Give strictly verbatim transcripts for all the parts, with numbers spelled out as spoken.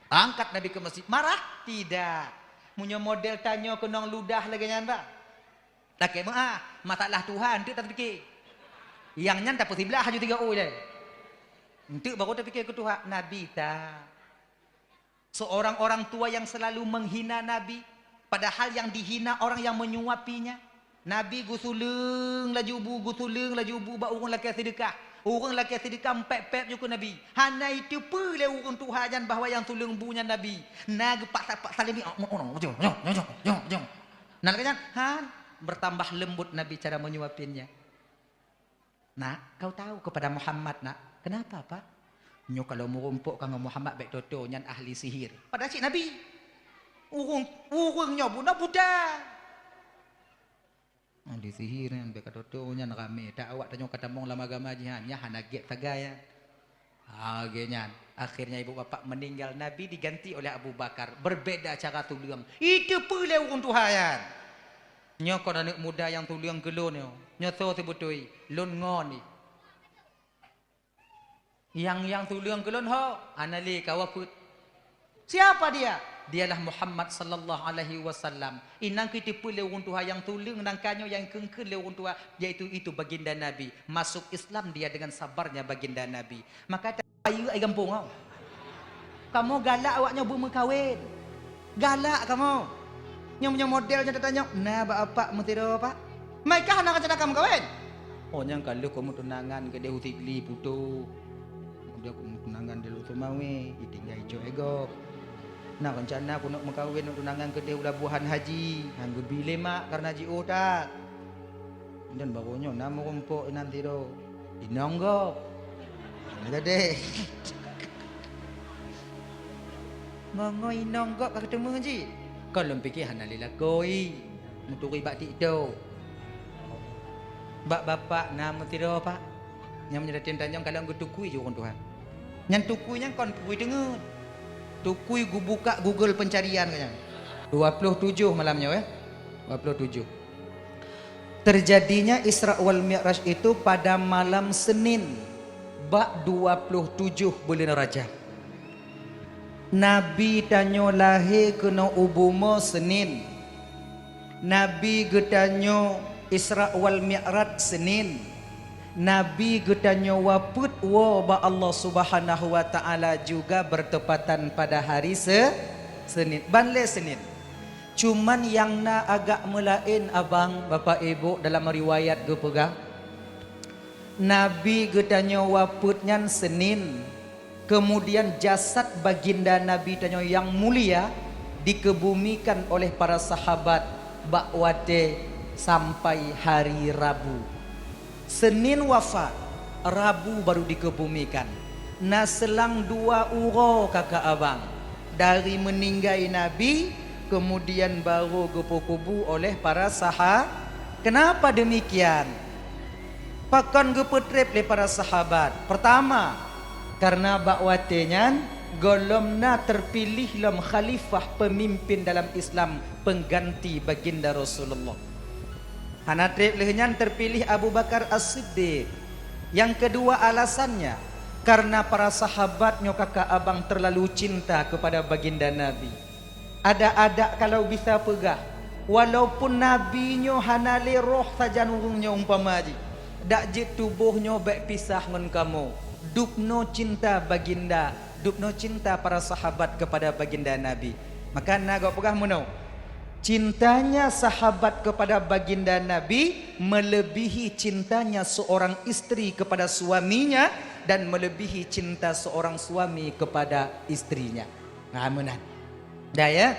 Angkat Nabi keu masjid, marah? Tidak. Meunyoe model tanyoe keunong ludah lagée nyan, bah. Lakée meu'ah, masalah Tuhan teuk tapike. Nyang nyan tapeusiblah haju tiga u ilée. Enteuk baru tapike keu Tuhan, Nabi ta. Seorang orang tua yang selalu menghina Nabi, padahal yang dihina orang yang menyuapinya. Nabi geusuleueng laju bu, geusuleueng laju bu bak ureuëng lakée seudeukah. Ureuëng lakée seudeukah pép-pép ju keu Nabi. Hana iteupeue lé ureuëng tuha nyan bahwa nyang suleueng bu nyan Nabi. Na geupaksa-paksa lé mi, "Oh, oh, oh, jom, jom, jom, jom, jom, jom." Nah, lagée nyan, han, bertambah lembut Nabi cara menyuapinnya. "Nak, kau tahu kepada Muhammad, nak." "Kenapa, Pak?" "Nyoe kalau meurumpok ka ngon Muhammad, bék toto nyan ahli sihir." Padahal cit Nabi. Ureuëng, ureuëng nyoe bunoe buta. Ahli sihir nyan bék ka toto nyan ramé. Tak awak tanyoe ka tamong lam agama jihan, nyan hana gét sagai nyan. Ha, lagée nyan. Akhirnya ibu bapak meninggal, Nabi diganti oleh Abu Bakar. Berbeda cara tuleueng. Iteupeue lé ureuëng tuha nyan. Nyoe kon aneuëk muda nyang tuleueng keu lôn nyoe. Nyoe soe seubeutôi? Lôn ngon jih. Nyang, nyang tuleueng keu lôn ho? Hana lé, ka wafeuet. Siapa dia? Dialah Muhammad sallallahu alaihi wasallam. Inan keuteupeu lé ureuëng tuha nyang tuleueng nangka nyoe nyang keungkeuen lé ureuëng tuha, yaitu itu baginda Nabi. Masuk Islam dia dengan sabarnya baginda Nabi. Maka Payeuk ai gampông kau. Kamoe galak awak nyoe beumeukawen. Galak kamoe. Nyoe meunyoe model nyoe tatanyong, "Na bak apak meusidroe, Pak?" "Mai kah na rencana ka meukawen?" "Oh, nyang ka lheueh keu meutunangan keudeh u Sigli Puto. Kemudian keu meutunangan di Lutung Mawe, ditinggai cok ego. Na rencana keuneuk meukawen, neuk tunangan keudeh u Labuhan Haji, han geubi lé mak karena jiôh that." Dan baroe nyoe na meurumpok inan sidroe. Inong gob. Hana gadeh. Ngon-ngon inong gob ka keuteumé jih. Kon lôn pike hana lé lakoe. Meuturi bak TikTok. Bak bapak na meusidroe, Pak. Nyang meunyoe dateng tanyong kalon geutukui ju ureuëng tuha. Nyan tukui nyan kon tukui teungeut. Tukui geubuka Google pencarian ka nyan. Dua puluh tujuh malam nyoe, eh. Dua puluh tujuh. Terjadinya Isra wal Mi'raj itu pada malam Senin, bak dua puluh tujuh buleuen Rajab. Nabi tanyoe lahé keunoe u bumoe Senin. Nabi geutanyoe Isra wal Mi'raj Senin. Nabi geutanyoe wafeuet woe bak Allah Subhanahu wa Ta'ala juga bertepatan pada hari Se-, Senin. Ban lé Senin. Cuman nyang na agak meulaén abang, Bapak Ibu, dalam riwayat geupeugah, Nabi geutanyoe wafeuet nyan Senin, kemudian jasad baginda Nabi tanyoe nyang mulia dikeubumikan oleh para sahabat bak watée sampai hari Rabu. Senin wafat, Rabu baru dikeubumikan. Na seulang dua uroe kaka abang, dari meuninggai Nabi, kemudian baru geupeukubu oleh para saha-, kenapa demikian? Pakon geupeutreb lé para sahabat? Pertama, karena bak watée nyan gohlom na terpiléh lom khalifah peumimpén dalam Islam pengganti baginda Rasulullah. Hana treb lheueh nyan terpiléh Abu Bakar As-Siddiq. Nyang keudua alasannya, karena para sahabat nyoe kaka abang terlalu cinta kepada baginda Nabi. Adak-adak kalau bisa peugah, walaupun Nabi nyoe hana lé roh sajan ureuëng nyoe umpama jih, dak jeuet tuboh nyoe bék pisah ngon kamoe. Dubnoe cinta baginda, dubnoe cinta para sahabat kepada baginda Nabi. Maka na gob peugah meunoe, cintanya sahabat kepada baginda Nabi melebihi cintanya seorang istri kepada suaminya dan melebihi cinta seorang suami kepada istrinya. Nah, meunan. Dah ya.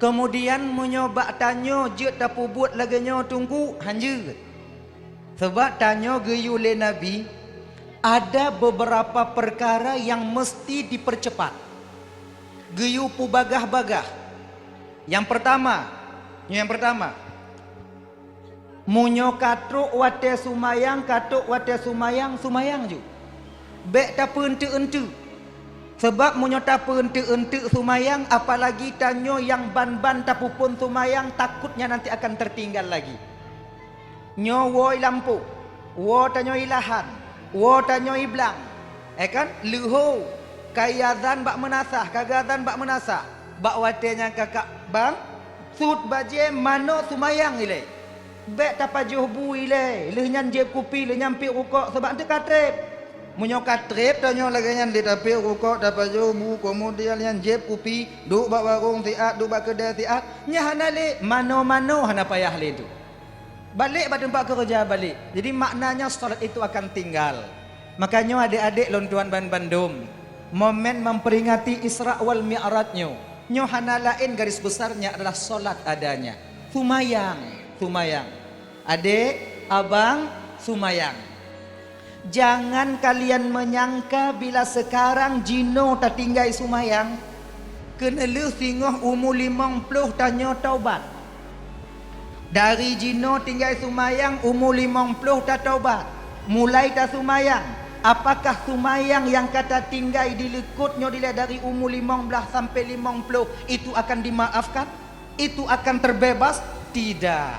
Kemudian meunyoe bak tanyoe jeuet tapeubuet lagée nyoe Teungku, hanjeuet. Sebab tanyoe geuyue lé Nabi, ada beberapa perkara yang mesti dipercepat. Geuyue peubagah-bagah. Nyang pertama, nyang pertama, meunyoe ka trok watée sumayang, ka trok watée sumayang, sumayang ju. Bék tapeueunteuk-eunteuk. Sebab meunyoe tapeueunteuk-eunteuk sumayang, apalagi tanyoe nyang ban-ban tapeuphon sumayang, takutnya nanti akan tertinggal lagi. Nyoe woe i lampôh, woe tanyoe i lahan, woe tanyoe i blang, eh kan, leuho, Ka azan bak meunasah, ka azan bak meunasah. Bak watée nyan kakak bang, sut bajée manoe seumayang ilée. Bék tapajoh bu ilée, lheueh nyan jieb kupi, lheueh nyan piep rukok, sabab teuka treb. Meunyoe ka treb tanyoe lagée nyan lé tapiep rukok, tapajoh bu, keumudian nyan jieb kupi, duek bak warong siat, duek bak keudée siat, nyan hana lé, manoe-manoe hana payah lé tu. Balek bak teumpat keureuja balek. Jadi maknanya salat itu akan tinggal. Makanya adék-adék lôn tuan ban bandum, momen memperingati Isra wal Mi'raj nyoe, nyoe hana laén garis besarnya adalah salat adanya. Seumayang, seumayang. Adék, abang, seumayang. Jangan kalian menyangka bila sekarang jinoe tatinggai seumayang, keuneulheueh singoh umu limong ploh tanyoe taubat. Dari jinoe tinggai seumayang umu limong ploh tatobat, mulai taseumayang. Apakah seumayang nyang ka tatinggai di likot nyoe dilée dari umu limong blaih sampai limong ploh itu akan dimaafkan? Itu akan terbebas? Tidak.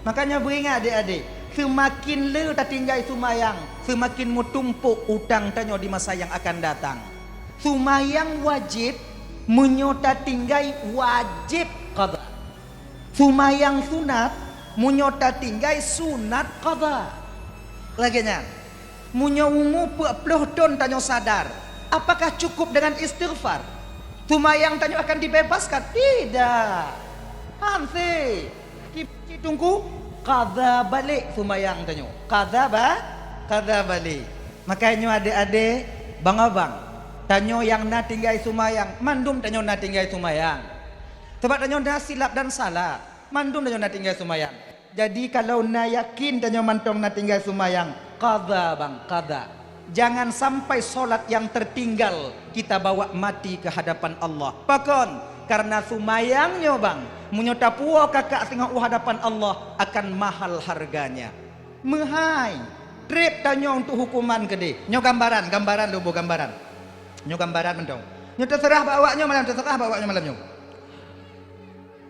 Makanya beuingat adék-adék, seumaken le tatinggai seumayang, seumaken meutumpok utang tanyoe di masa nyang akan datang. Seumayang wajéb, meunyoe tatinggai wajéb qadha. Seumayang sunat, meunyoe tatinggai sunat qadha. Lagée nyan, meunyoe umu peuet ploh thon tanyoe sadar, apakah cukup dengan istighfar? Seumayang tanyoe akan dibebaskan? Tidak. Hanse. Cit teungku, qadha balek seumayang tanyoe. Qadha ba-, qadha balek. Makanya adék-adék, bang-abang, tanyoe nyang na tinggai seumayang, mandum tanyoe na tinggai seumayang. Sabab tanyoe na silap dan salah, mandum tanyoe na tinggai seumayang. Jadi kalau na yakin tanyoe mantong na tinggai seumayang, qadha bang, qadha. Jangan sampai salat nyang tertinggal kita bawa mati ke hadapan Allah. Pakon? Karena seumayang nyoe bang, meunyoe tapuwoe kakak singoh u hadapan Allah akan mahal harganya. Meuhai, treb tanyoe untuk hukuman keudeh. Nyoe gambaran, gambaran lôn boh gambaran. Nyoe gambaran mantong. Nyoe teuseurah bak awak nyoe malam, teuseurah bak awak nyoe malam nyoe.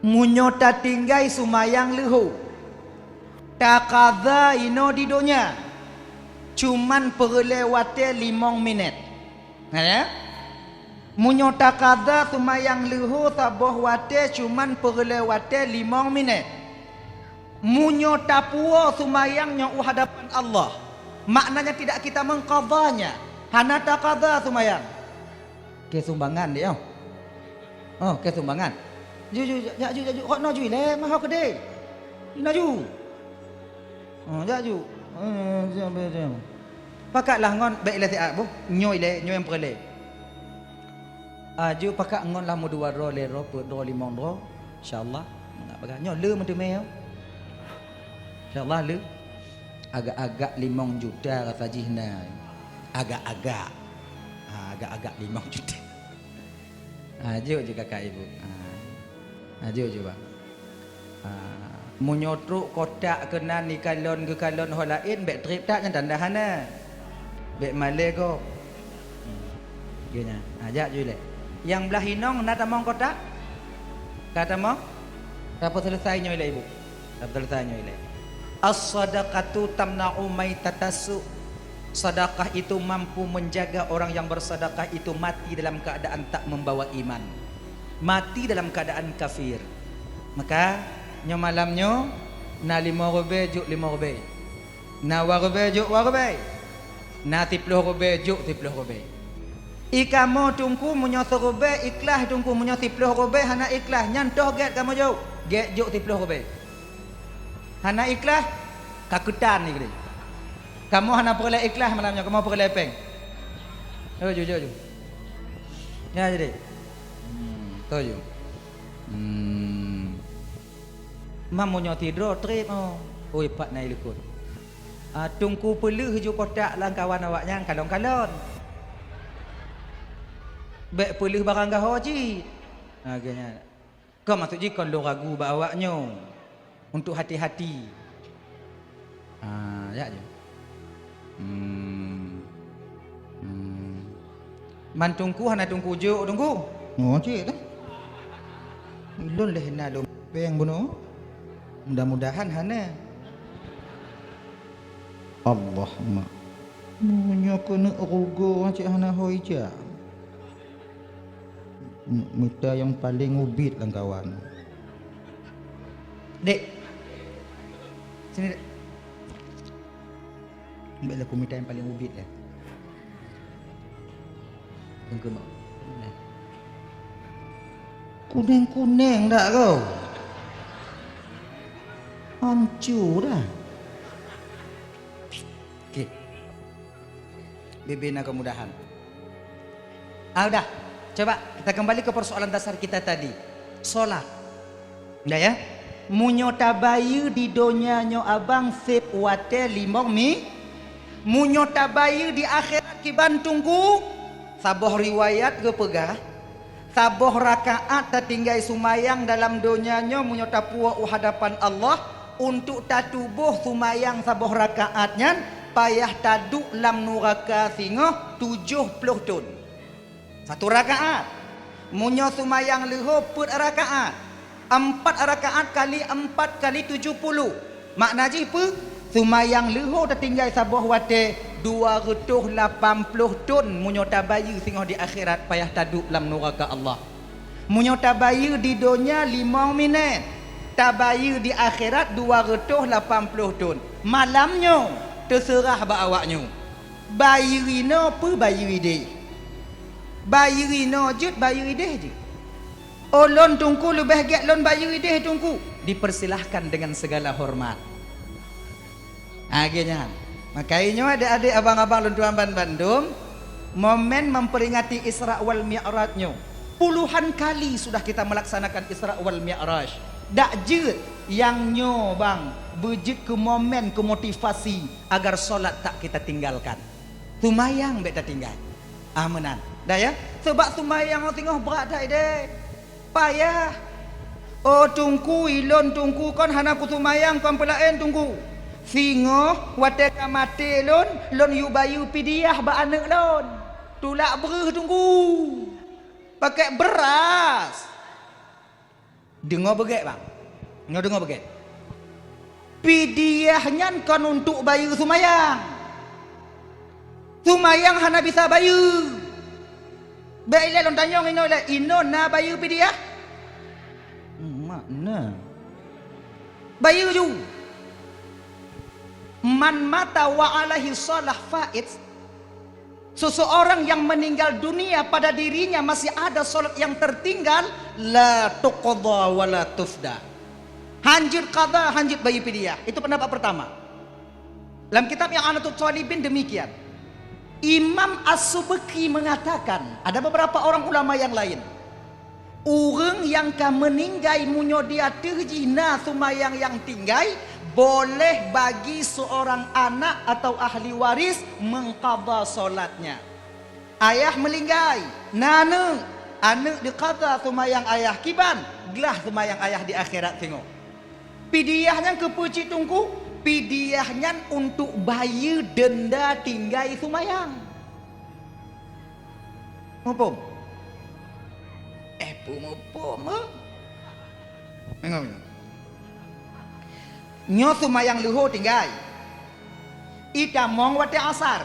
Meunyoe tatinggai seumayang leuho, taqadha inoe di donya, cuman peureulée watée limong minét. Na ya? Meunyoe taqadha seumayang leuho saboh watée cuman peureulée watée limong minét. Meunyoe tapuwoe seumayang nyoe u hadapan Allah, maknanya tidak kita mengqadhanya, hana taqadha seumayang. Keu sumbangan deh, oh. Oh, keu sumbangan. Ju, ju, ju, jak ju, jak ju. Rot noe ju ilée, meuho keudeh. Inoe ju. Oh, jak ju. Eh, siap, siap, siap. Pakatlah ngon bék ilée siat boh. Nyoe ilée, nyoe nyang peureulée. Aju pakat ngon lah meudua droe, lhée droe, peuet droe, limong droe. Insya Allah. Nak peugah nyoe le meuteumé, oh. Insya Allah le. Agak-agak limong juta rasa jih na. Agak-agak. Ha, agak-agak limong juta. Ha, jok je kakak ibu. Ha. Ha, jok je bang. Ha. Meunyoe trok kotak keunan ikalon geukalon ho laén, bék treb that nyan tanda hana. Bék malée gob. Hmm. Geuh nyan. Ha, jak ju ilée. Nyang blaih inong na tamong kotak? Ka tamong? Ka peuseuleusoe nyoe ilée ibu. Ka peuseuleusoe nyoe ilée. As-sadaqatu tamna'u maitatas su'. Sedekah itu mampu menjaga orang yang bersedekah itu mati dalam keadaan tak membawa iman. Mati dalam keadaan kafir. Maka, nyoe malam nyoe, na limong ribée jok limong ribée. Na dua ribée jok dua ribée. Na siploh ribée jok siploh ribée. I kamoe teungku meunyoe siribée ikhlaih teungku, meunyoe siploh ribée hana ikhlaih, nyan toh gét kamoe jok. Gét jok siploh ribée. Hana ikhlaih, ka keutan ni keudeh. Kamoe hana peureulée ikhlaih malam nyoe, kamoe peureulée péng. Jok ju, jok ju. Ya jadi. Hmm, toh ju. Hmm. Mam meunyoe sidroe treb, oh. Oi, pat na i likot. Ah, teungku peuleueh ju kotak lam kawan awak nyan kalon-kalon. Bék peuleueh barang gaho cit. Ha, geuh nyan. Kon maksud jih kon lôn ragu bak awak nyoe. Untuk hati-hati. Ah, jak ju. Hmm. Hmm. Man teungku hana teungku jok teungku. Oh, cit dah. Ulôn leh na lôn péng bunoe. Mudah-mudahan hana. Allahumma. Meunyoe keuneuk rugoe cit hana ho ija. Mita nyang paleng ubit lam kawan. Dek. Sini, Dek. Ambil lah ku mita nyang paleng ubit lah. Tengke mak. Kuneng-kuneng dak kau? Hancur dah. Okey. Bebe na kemudahan. Ah, udah. Coba kita kembali ke persoalan dasar kita tadi. Solat. Dah ya? Meunyoe tabayeue di donya nyoe abang seb watée limong mi, meunyoe tabayeue di akhirat kiban Teungku, saboh riwayat geupeugah, saboh rakaat tatinggai sumayang dalam donya nyoe meunyoe tapuwoe u hadapan Allah, untuk tatuboh sumayang saboh rakaat nyan payah taduek lam nuraka singoh tujoh ploh thon. Satu rakaat. Meunyoe sumayang leuho peuet rakaat, empat rakaat kali empat kali tujoh puluh. Makna jih peue? Sumayang leuho tatinggai saboh watée dua reutôh lapan ploh thon meunyoe tabayeue singoh di akhirat payah taduek lam nuraka Allah. Meunyoe tabayeue di donya limong minét, tabayeue di akhirat dua reutôh lapan ploh thon. Malam nyoe teuseurah bak awaknyoe. Bayeue inoe peue bayeue ideh? Bayeue inoe jeuet bayeue ideh jeuet? Oh, lôn Teungku leubeh gét lôn bayeue ideh Teungku. Dipersilahkan dengan segala hormat. Lagée nyan. Maka nyoe adek-adek, abang-abang lôn tuan ban bandum, momen memperingati Isra wal Mi'raj nyoe. Puluhan kali sudah kita melaksanakan Isra wal Mi'raj. Dak jeuet nyang nyoe bang beujeuet keu momen keu motivasi agar solat tak kita tinggalkan. Sumayang bék tatinggai. Ah, meunan. Dah ya? Sebab sumayang singoh brat that deh. Payah. Oh Teungku, ilôn Teungku kon hana kusumayang kon peulaén Teungku. Singoh watée ka maté lôn, lôn yue bayeue pidiah bak aneuëk lôn. Tulak breuh Teungku. Pakai beras. Deungoe beugét bang. Nyoe deungoe beugét. Pidiah nyan kon untuk bayeue sumayang. Sumayang hana bisa bayeue. Bék ilée lôn tanyong inoe ilée, inoe na bayeue pidiah? Mak na. Bayeue ju. Man mata wa alaihi shalah fait. Seseorang yang meninggal dunia pada dirinya masih ada salat yang tertinggal, la tuqda wa la tufda. Hanjeuet qada, hanjeuet bayeue pidiah. Itu pendapat pertama. Dalam kitab I'anatut Talibin demikian. Imam As-Subki mengatakan, ada beberapa orang ulama yang lain. Ureuëng nyang ka meuninggai meunyoe di ateueh jih na sumayang nyang tinggai, boleh bagi seorang anak atau ahli waris mengqadha salatnya. Ayah meuninggai, na aneuëk, aneuëk diqadha sumayang ayah kiban, glah sumayang ayah di akhirat singoh. Pidiah nyan keupeue cit Teungku? Pidiah nyan untuk bayeue deunda tinggai sumayang. Muphom? Eh, peue muphom, eh? Nyoe sumayang leuho tinggai. Itamong watée asar.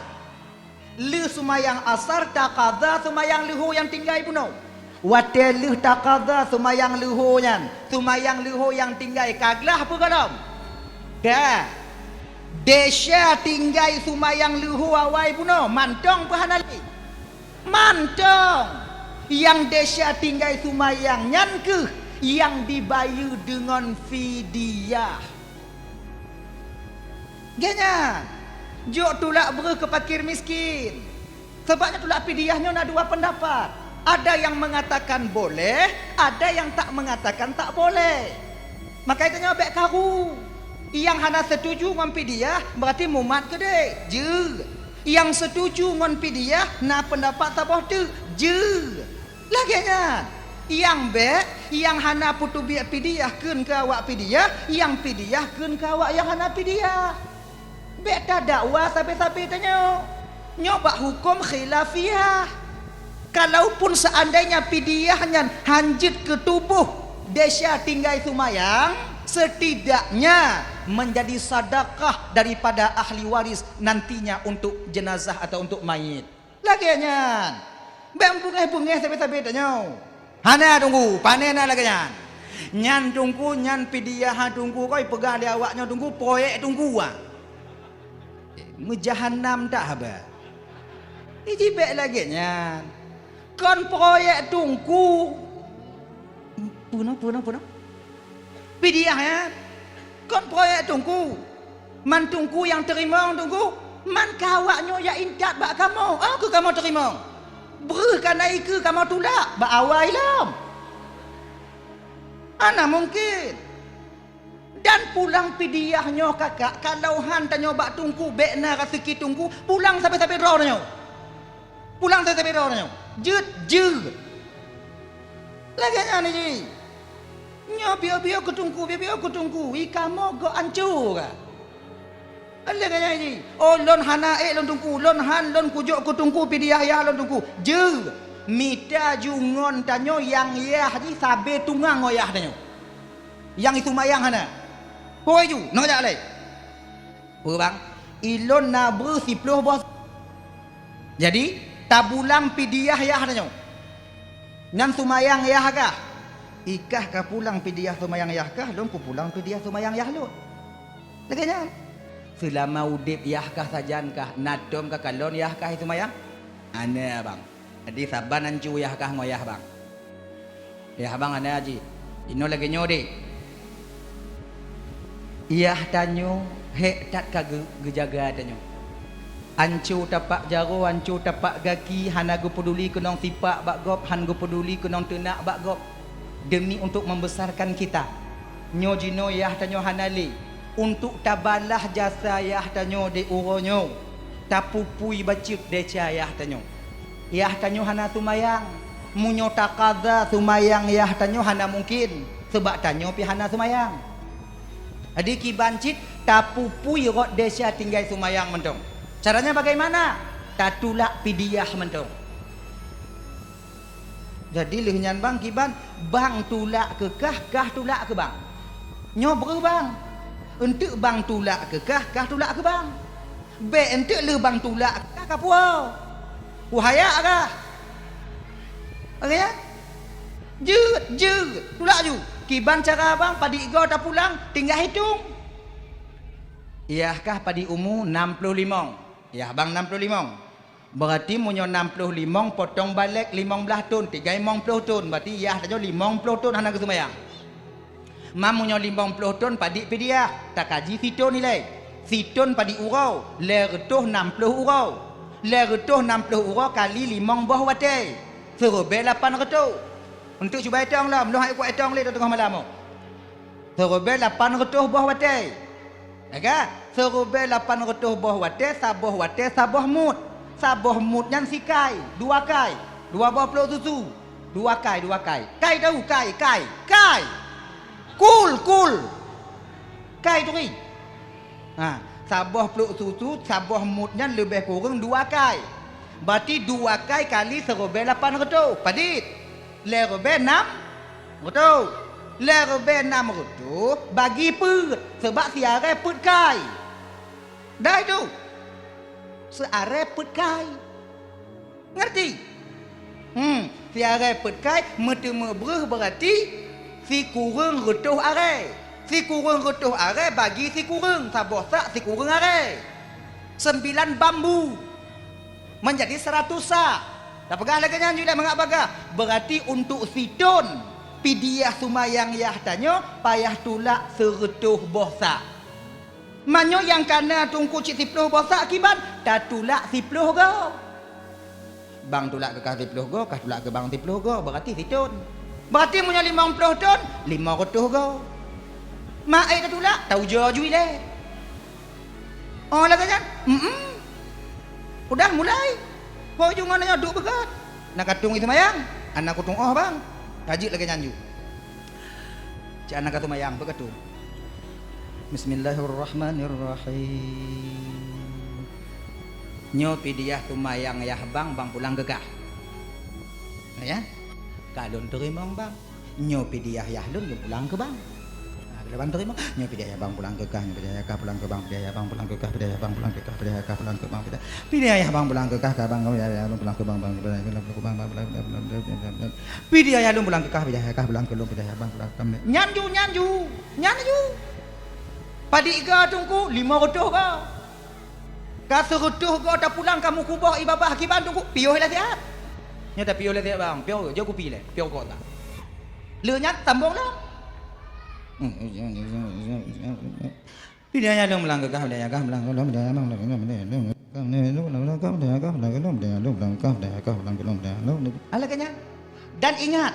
Lheueh sumayang asar taqadha sumayang leuho nyang tinggai bunoe. Watée lheueh taqadha sumayang leuho nyan, sumayang leuho nyang tinggai ka glah peue gohlom? Ka. Desya tinggai sumayang leuho awai bunoe, mantong peue hana lé? Mantong. Nyang desya tinggai sumayang nyan kheueh nyang dibayeue deungon fidyah. Gét nyan, jok tulak breuh keu fakir miskin. Sebab nyan tulak pidiah nyoe na dua pendapat. Ada yang mengatakan boleh, ada yang tak mengatakan tak boleh. Maka itu nyoe bék karu. Nyang hana setuju ngon pidiah berarti mumat keudeh. Jeuet. Nyang setuju ngon pidiah na pendapat saboh teuk. Jeuet. Lagée nyan, nyang bék, nyang hana peutubiet pidiah kheun keu awak pidiah, nyang pidiah kheun keu awak nyang hana pidiah. Bék tadakwa sabe-sabe tanyoe. Nyoe bak huköm khilafiyah. Kalaupun seandainya pidiah nyan hanjeuet keu tuboh desya tinggai sumayang, setidaknya menjadi sedekah daripada ahli waris nantinya untuk jenazah atau untuk mayit. Lagée nyan, bék beungéh-beungéh sabe-sabe tanyoe. Hana Teungku, pane na lagée nyan. Nyan Teungku, nyan pidiah Teungku, kon ipeugah lé awak nyoe Teungku, proyek Teungku, ah. Meujahanam that haba. Iji bék lagée nyan. Kon proyek Teungku. Puna, puna, puna. Pidiah nyan. Kon proyek Teungku. Man Teungku nyang teurimong Teungku. Man ka awak nyoe jak intat bak kamoe. Oh, keu kamoe teurimong. Breuh kana ikeue kamoe tulak bak awai lom. Hana mungken. Dan pulang pidiah nyoe kakak, kalau han tanyoe bak Teungku, bék na raseuki Teungku, pulang sabe-sabe droe tanyoe. Pulang sabe-sabe droe tanyoe. Jeuet, jeuet. Lagée nyan jih. Nyoe piôh-piôh keu Teungku, piôh-piôh keu Teungku, i kamoe gok ancô ka. Lagée nyan jih. Oh, lôn hana ék lôn Teungku, lôn han lôn kujok keu Teungku pidiah yah lôn Teungku. Jeuet. Mita ju ngon tanyoe nyang yah jih sabe tungang ngon yah tanyoe. Nyang iseumayang hana. Hôi ju, nyoe jak lé. Peue bang? Ilôn na breuh siploh boh. Jadi, tabulang pidiah yah tanyoe. Nyan seumayang yah kah? Ikah ka pulang pidiah seumayang yah kah, lôn kupulang pidiah seumayang yah lôn. Lagée nyan. Seulama udeb yah kah sajan kah, na tom ka kalon yah kah seumayang? Hana bang. Jadi saban ancô yah kah ngon yah bang. Yah bang hana jih. Jinoe lagée nyoe deh. Yah tanyoe hék that ka geu-, geujaga tanyoe. Ancô tapak jaroe, ancô tapak gaki, hana geupeuduli keunong sipak bak gob, han geupeuduli keunong teunak bak gob. Demi untuk membesarkan kita. Nyoe jinoe yah tanyoe hana lé. Untuk tabalah jasa yah tanyoe di uroe nyoe, tapupui bacut desya yah tanyoe. Yah tanyoe hana seumayang. Meunyoe takaza seumayang yah tanyoe hana mungken, sabab tanyoe pih hana seumayang. Jadi kiban cit tapupui rot desya tinggai seumayang mantong. Caranya bagaimana? Tatulak pidiah mantong. Jadi lheueh nyan bang kiban, bang tulak keu kah, kah tulak keu bang. Nyoe breuh bang. Eunteuk bang tulak keu kah, kah tulak keu bang. Bék eunteuk lheueh bang tulak keu kah kapuwoe. Wahaya kah? Oke ya? Jeuet, jeuet. Tulak ju. Kiban cara bang, padit goe tapulang, tinggai hitong. Yah kah padit umu nam ploh limong. Yah bang nam ploh limong. Beurati meunyoe nam ploh limong potong balek limong blaih thon, tinggai limong ploh thon, beurati yah tanyoe limong ploh thon hana geuseumayang. Ma meunyoe limong ploh thon padit pidiah, takaji sithon ilée. Sithon padit uroe, lhée reutôh nam ploh uroe. Lhée reutôh nam ploh uroe kali limong boh watée, siribée lapan reutôh. Eunteuk cuba itong lom, lôn han kuet itong lé teungoh malam nyoe. Siribée lapan reutôh boh watée. Teuka, siribée lapan reutôh boh watée, saboh watée saboh mut. Saboh mut nyan sikai, dua kai, dua boh plôk susu. Dua kai, dua kai. Kai tahu, kai, kai, kai. Kul, kul. Kai turi. Ha, saboh plôk susu, saboh mut nyan leubeh kureueng dua kai. Beurati dua kai kali siribée lapan reutôh. Padit? Lhée ribée nam reutôh. Lhée ribée nam reutôh bagi peuet, sabab siarée peuet kai. Dai tu. Siarée peuet kai. Ngerti? Hmm, siarée peuet kai meuteumé breuh beurati sikureueng reutôh arée. Sikureueng reutôh arée bagi sikureueng, saboh sak sikureueng arée. Sembilan bambu. Manjadi seratus sak. Tapeugah lagée nyan jih lé mangat bagah. Beurati untuk sithon pidiah seumayang yah tanyoe payah tulak seureutôh boh sak. Meunyoe nyang kana teungku cit siploh boh sak kiban, tatulak siploh goe. Bang tulak keu kah siploh goe, kah tulak keu bang siploh goe, beurati sithon. Beurati meunyoe limong ploh thon, limong reutôh goe. Ma ék tatulak, taujoe ju ilée. Oh, lagée nyan? Mm-mm. Udah mulai. Ho ju ngon nyoe duek beugét. Na ka tueng seumayang, hana kutueng oh, bang. Ka jeuet lagée nyan ju. Cit hana ka seumayang, beugét tu. Bismillahirrahmanirrahim. Nyoe pidiah seumayang yah bang, bang pulang keu kah. Ya? Ka lôn teurimong, bang. Nyoe pidiah yah lôn, lôn pulang keu bang. Ha, Leubang teurimong, nyoe pidayah bang pulang keu kah, nyoe pidayah kah pulang keu bang, pidayah bang pulang keu kah, pidayah bang pulang keu kah, pidayah kah pulang keu bang, pidayah, pidayah bang pulang keu kah, bang, bang, bang, bang, bang, bang, pidayah lôn pulang keu kah, pidayah kah pulang keu lôn, pidayah bang pulang keu kah. Nyan ju, nyan ju, nyan ju. Padit ga teungku, lima reutôh ga. Ka seureutôh go tapulang kamoe kuboh i babah kiban teungku, piôh lé siat. Nyoe tapiôh lé siat bang, piôh jok kupi lé, piôh kota. Lheueh nyan sambong lom. Pidayah lôn pulang keu kah, pidayah kah pulang keu lôn, pidayah lôn pulang keu kah, pidayah kah pulang keu lôn, pidayah lôn pulang keu kah, pidayah kah pulang keu lôn, pidayah lôn pulang keu kah, pidayah kah pulang keu lôn, pidayah lôn. Alakanya. Dan ingat,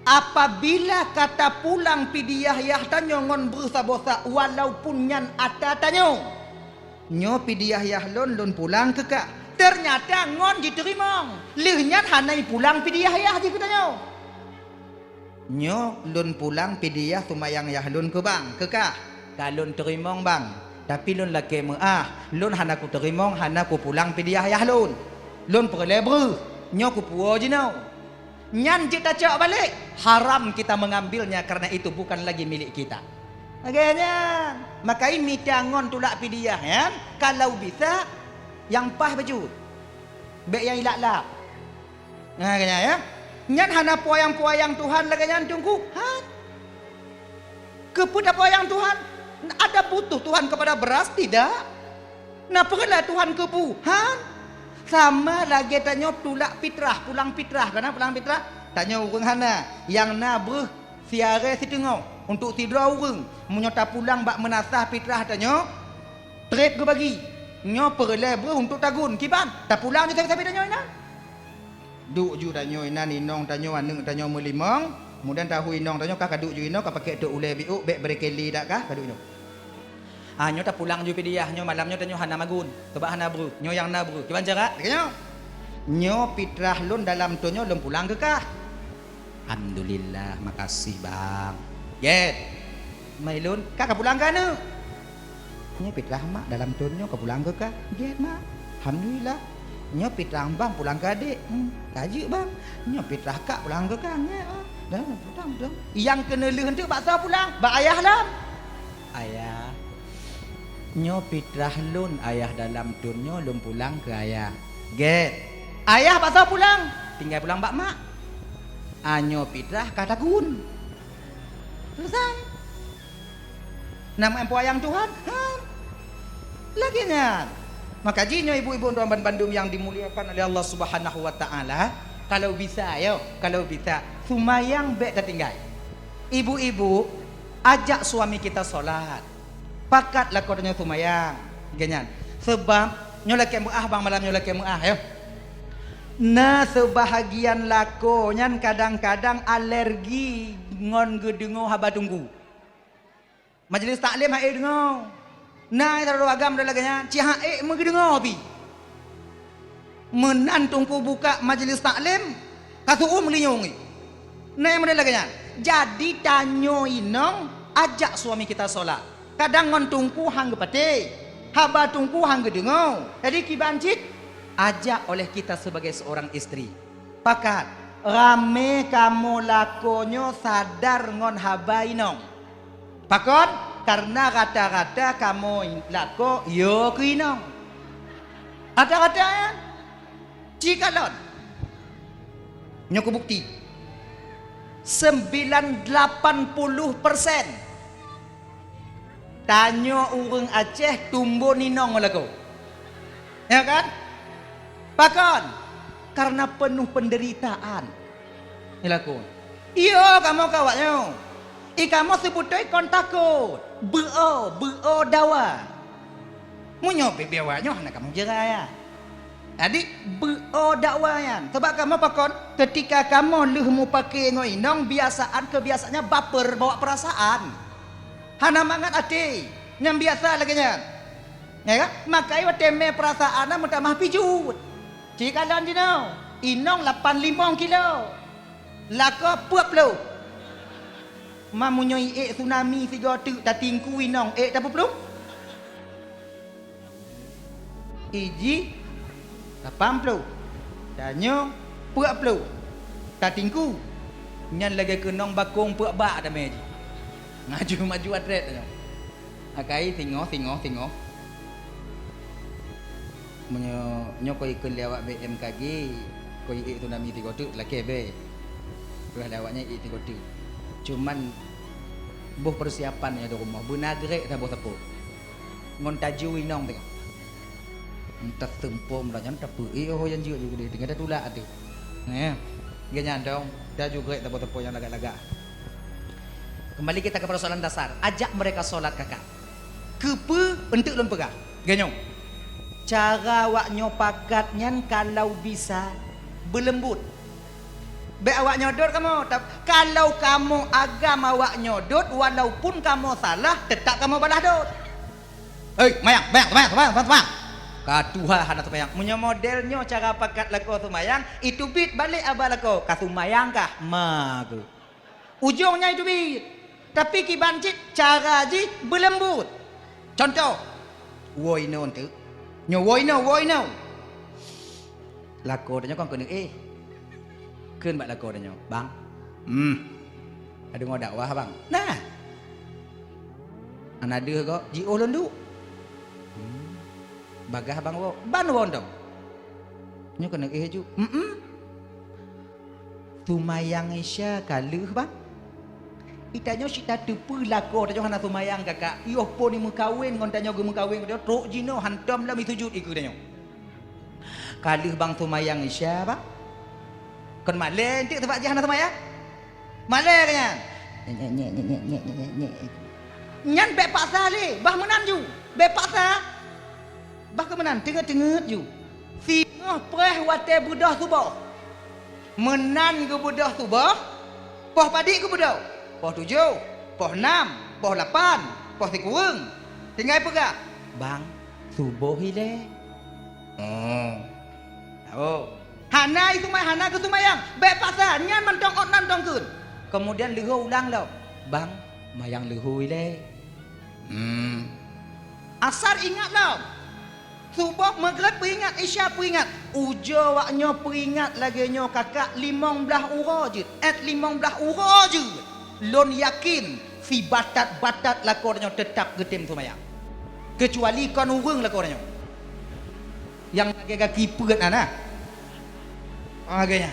apabila ka tapulang pidayah yah tanyoe ngon breuh saboh sa, walaupun nyan ata tanyoe, nyoe pidayah yah lôn, lôn pulang keu kah. Teunyata ngon jiteurimong, lheueh nyan hana ipulang pidayah yah jih keu tanyoe. Nyoe lôn pulang pidayah seumayang yah lôn keu bang, keu kah. Ka lôn teurimong bang, tapi lôn lakée meuáh, lôn hana kuteurimong, hana kupulang pidayah yah lôn. Lôn peureulée breuh, nyoe kupuwoe jinoe. Nyan jeuet tacok balek, haram kita mengambilnya karena itu bukan lagi milik kita. Lagée nyan, makai mita ngon tulak pidayah nyan, kalau bisa, nyang paih bacut. Bék nyang ilap-lap. Nah, lagée nyan, ya. Nyan hana peuyang-peuyang Tuhan lagée nyan teungku. Han. Keupeue tapeuyang Tuhan? Ada butuh Tuhan kepada beras? Tidak. Na peureulee Tuhan keu bu? Han. Sama lagée tanyoe tulak pitrah, pulang pitrah. Kana pulang pitrah? Tanyoe ureuëng hana. Nyang na breuh siarée siteungoh untuk sidroe ureuëng. Meunyoe tapulang bak meunasah pitrah tanyoe, treb geubagi. Nyoe peureulée breuh untuk tagun. Kiban? Tapulang ju sabe-sabe tanyoe inan. Duek ju tanyoe inan inong tanyoe, aneuëk tanyoe meulimong, mudan tahu inong tanyoe ka, ka duek ju inoe, ka pakék tôk ulée biôk, bék brekeli dak kah, ka duek nyoe. Ah, nyoe tapulang ju pidayah, nyoe malam nyoe tanyoe hana magun, keubah hana breuh, nyoe nyang na breuh. Kiban cara? Lagée nyoe. Nyoe pitrah lôn dalam thon nyoe lôn pulang keu kah. Alhamdulillah, makasih, Bang. Gét. Mai lôn, ka, ka pulang keu aneuëk. Nyoe pitrah mak dalam thon nyoe ka pulang keu kah. Gét, Mak. Alhamdulillah. Nyoe pitrah bang pulang keu adék. Hmm, ka jeuet, Bang. Nyoe pitrah kak pulang keu kah. Gét, Bang. Dah, dah, dah. Nyang keuneulheueh teuk bak soe pulang? Bak ayah lom. Ayah, nyoe pitrah lôn, ayah, dalam thon nyoe lôn pulang keu ayah. Gét. Ayah bak soe pulang? Tinggai pulang bak mak. Ah, nyoe pitrah ka tagun. Selesai. Nama empu ayang Tuhan? Ha? Lagée nyan. Maka jih nyoe ibu-ibu dan bandum yang dimuliakan oleh Allah Subhanahu wa Taala, kalau bisa, yo, kalau bisa, sumayang bék tatinggai. Ibu-ibu, ajak suami kita sholat. Pakat lakoe tanyoe sumayang. Lagée nyan. Sebab nyoe lakée meuáh bang, malam nyoe lakée meuáh, yo. Na seubahagian lakoe nyan kadang-kadang alergi ngon geudeungoe haba teungku. Majlis taklim han ék deungoe. Na sidroe agam lagée nyan, cit han ék meugeudeungoe pih. Meunan teungku buka majlis taklim, ka seuuem linyueng. Na nyang model lagée nyan. Jadi tanyoe inong ajak suami kita sholat. Kadang ngon teungku han geupatéh, haba teungku han geudeungoe. Jadi kiban cit ajak oleh kita sebagai seorang istri. Pakat, ramé kamoe lakoe nyoe sadar ngon haba inong. Pakon? Karena rata-rata kamoe lakoe yo keu inong. Rata-rata nyan. Ci kalon. Nyoe kubukti. Sembilan lapan puluh persen tanyoe ureuëng Aceh tumbon inong lakoe. Ya kan? Pakon? Karena penuh penderitaan. Ilaku. Iyo kamoe kawak nyoe. I kamoe seubeutôi kon takot. Beuo, beuo dawa. Meunyoe bibia awak nyoe hana kamoe jeurai ya. Jadi beuo dakwa nyan. Sebab kamoe pakon, ketika kamoe lheueh mupake ngon inong, biasaan keubiasaannya baper bawa perasaan. Hana mangat até. Nyang biasa lagée nyan. Ya kan? Makai watée mé perasaan meutamah pijut. Ci kalon jinoe, inong lapan limong kilo. Lakoe peuet ploh. Ma meunyoe ék tsunami sigoe teuk tatingku inong ék tapeuplong? Iji lapan ploh. Tanyoe peuet ploh. Tatingku. Nyan lagée keunong bakong peuet bak damé jih. Maju-maju atret nyoe. Akai singoh, singoh, singoh. Meunyoe nyoe keu ikheun lé awak B M K G, keu iék tsunami tigo teuk lakée bée. Peugah lé awak nyan iék tigo teuk. Cuman boh peusiapan nyoe di rumoh beuna grek saboh sapo. Ngon taju inong teuka. Entah teumpom lah nyan tapi eh oh yang jeuet juga dia tinggal dah tulak tu. Nah, dia nyandong taju grek sapo-sapo yang lagak-lagak. Kembali kita ke persoalan dasar. Ajak mereka solat kakak. Keupeue enteuk lôn peugah? Ganyoe. Cara awak nyoe pakat nyan kalau bisa beuleumbut. Bék awak nyoe dot kamoe, tap-, kalau kamoe agam awak nyoe dot, walaupun kamoe salah, tetap kamoe balah dot. Hei, mayang, mayang, mayang, mayang, mayang, mayang. Ka tuha hana seumayang. Meunyoe model nyoe cara pakat lakoe seumayang, itu bit balek aba lakoe, ka seumayang kah? Ma ku. Ujong nyan itu bit. Tapi kiban cit cara jih beuleumbut. Contoh, woe inoe teuk. Nyoe woe inoe, woe inoe. Lakoe tanyoe kon keuneuk éh. Kheun bak lakoe tanyoe, "Bang." "Hmm." "Adeungoe dakwah, Bang." "Nah." "Hana deuh gob, jiôh lôn duek." "Hmm." "Bagaih, Bang, woe." "Ban woe dong." Nyoe keuneuk éh ju. "Hmm, hmm." Seumayang Isya ka lheueh, Bang. Itanyoe cit tateupeue lakoe tanyoe hana seumayang, kakak. Yoh phon meukawen ngon tanyoe geumeukawen, trok jinoe hantom lom sujut ikeue tanyoe. Ka lheueh, Bang, seumayang Isya, Bang. Kon malée enteuk sabab jih hana seumayang? Malée keu nyan. Nyan bék paksa lé, bah meunan ju. Bék paksa. Bah keu meunan, teungeut-teungeut ju. Singoh preh watée beudôh suboh. Meunan geubeudôh suboh, poh padit geubeudôh. Poh tujoh, poh nam, poh lapan, poh sikureueng. Tinggai peugah, "Bang, suboh ilée." Oh. Oh. Hana iseumayang, hana geuseumayang. Bék paksa, nyan mantong ôt nan tong kheun. Keumudian leuhô ulang lom. "Bang, mayang leuhô ilée." Hmm. Asar ingat lom. Suboh, Maghrib peuingat, Isya peuingat. Ujoe awak nyoe peuingat lagée nyoe kakak limong blaih uroe jeuet. Ét limong blaih uroe jeuet. Lôn yakin sibatat-batat lakoe tanyoe teutap geutem seumayang. Keucuali kon ureuëng lakoe tanyoe. Nyang lagée gaki peuet na, na. Lagée nyan.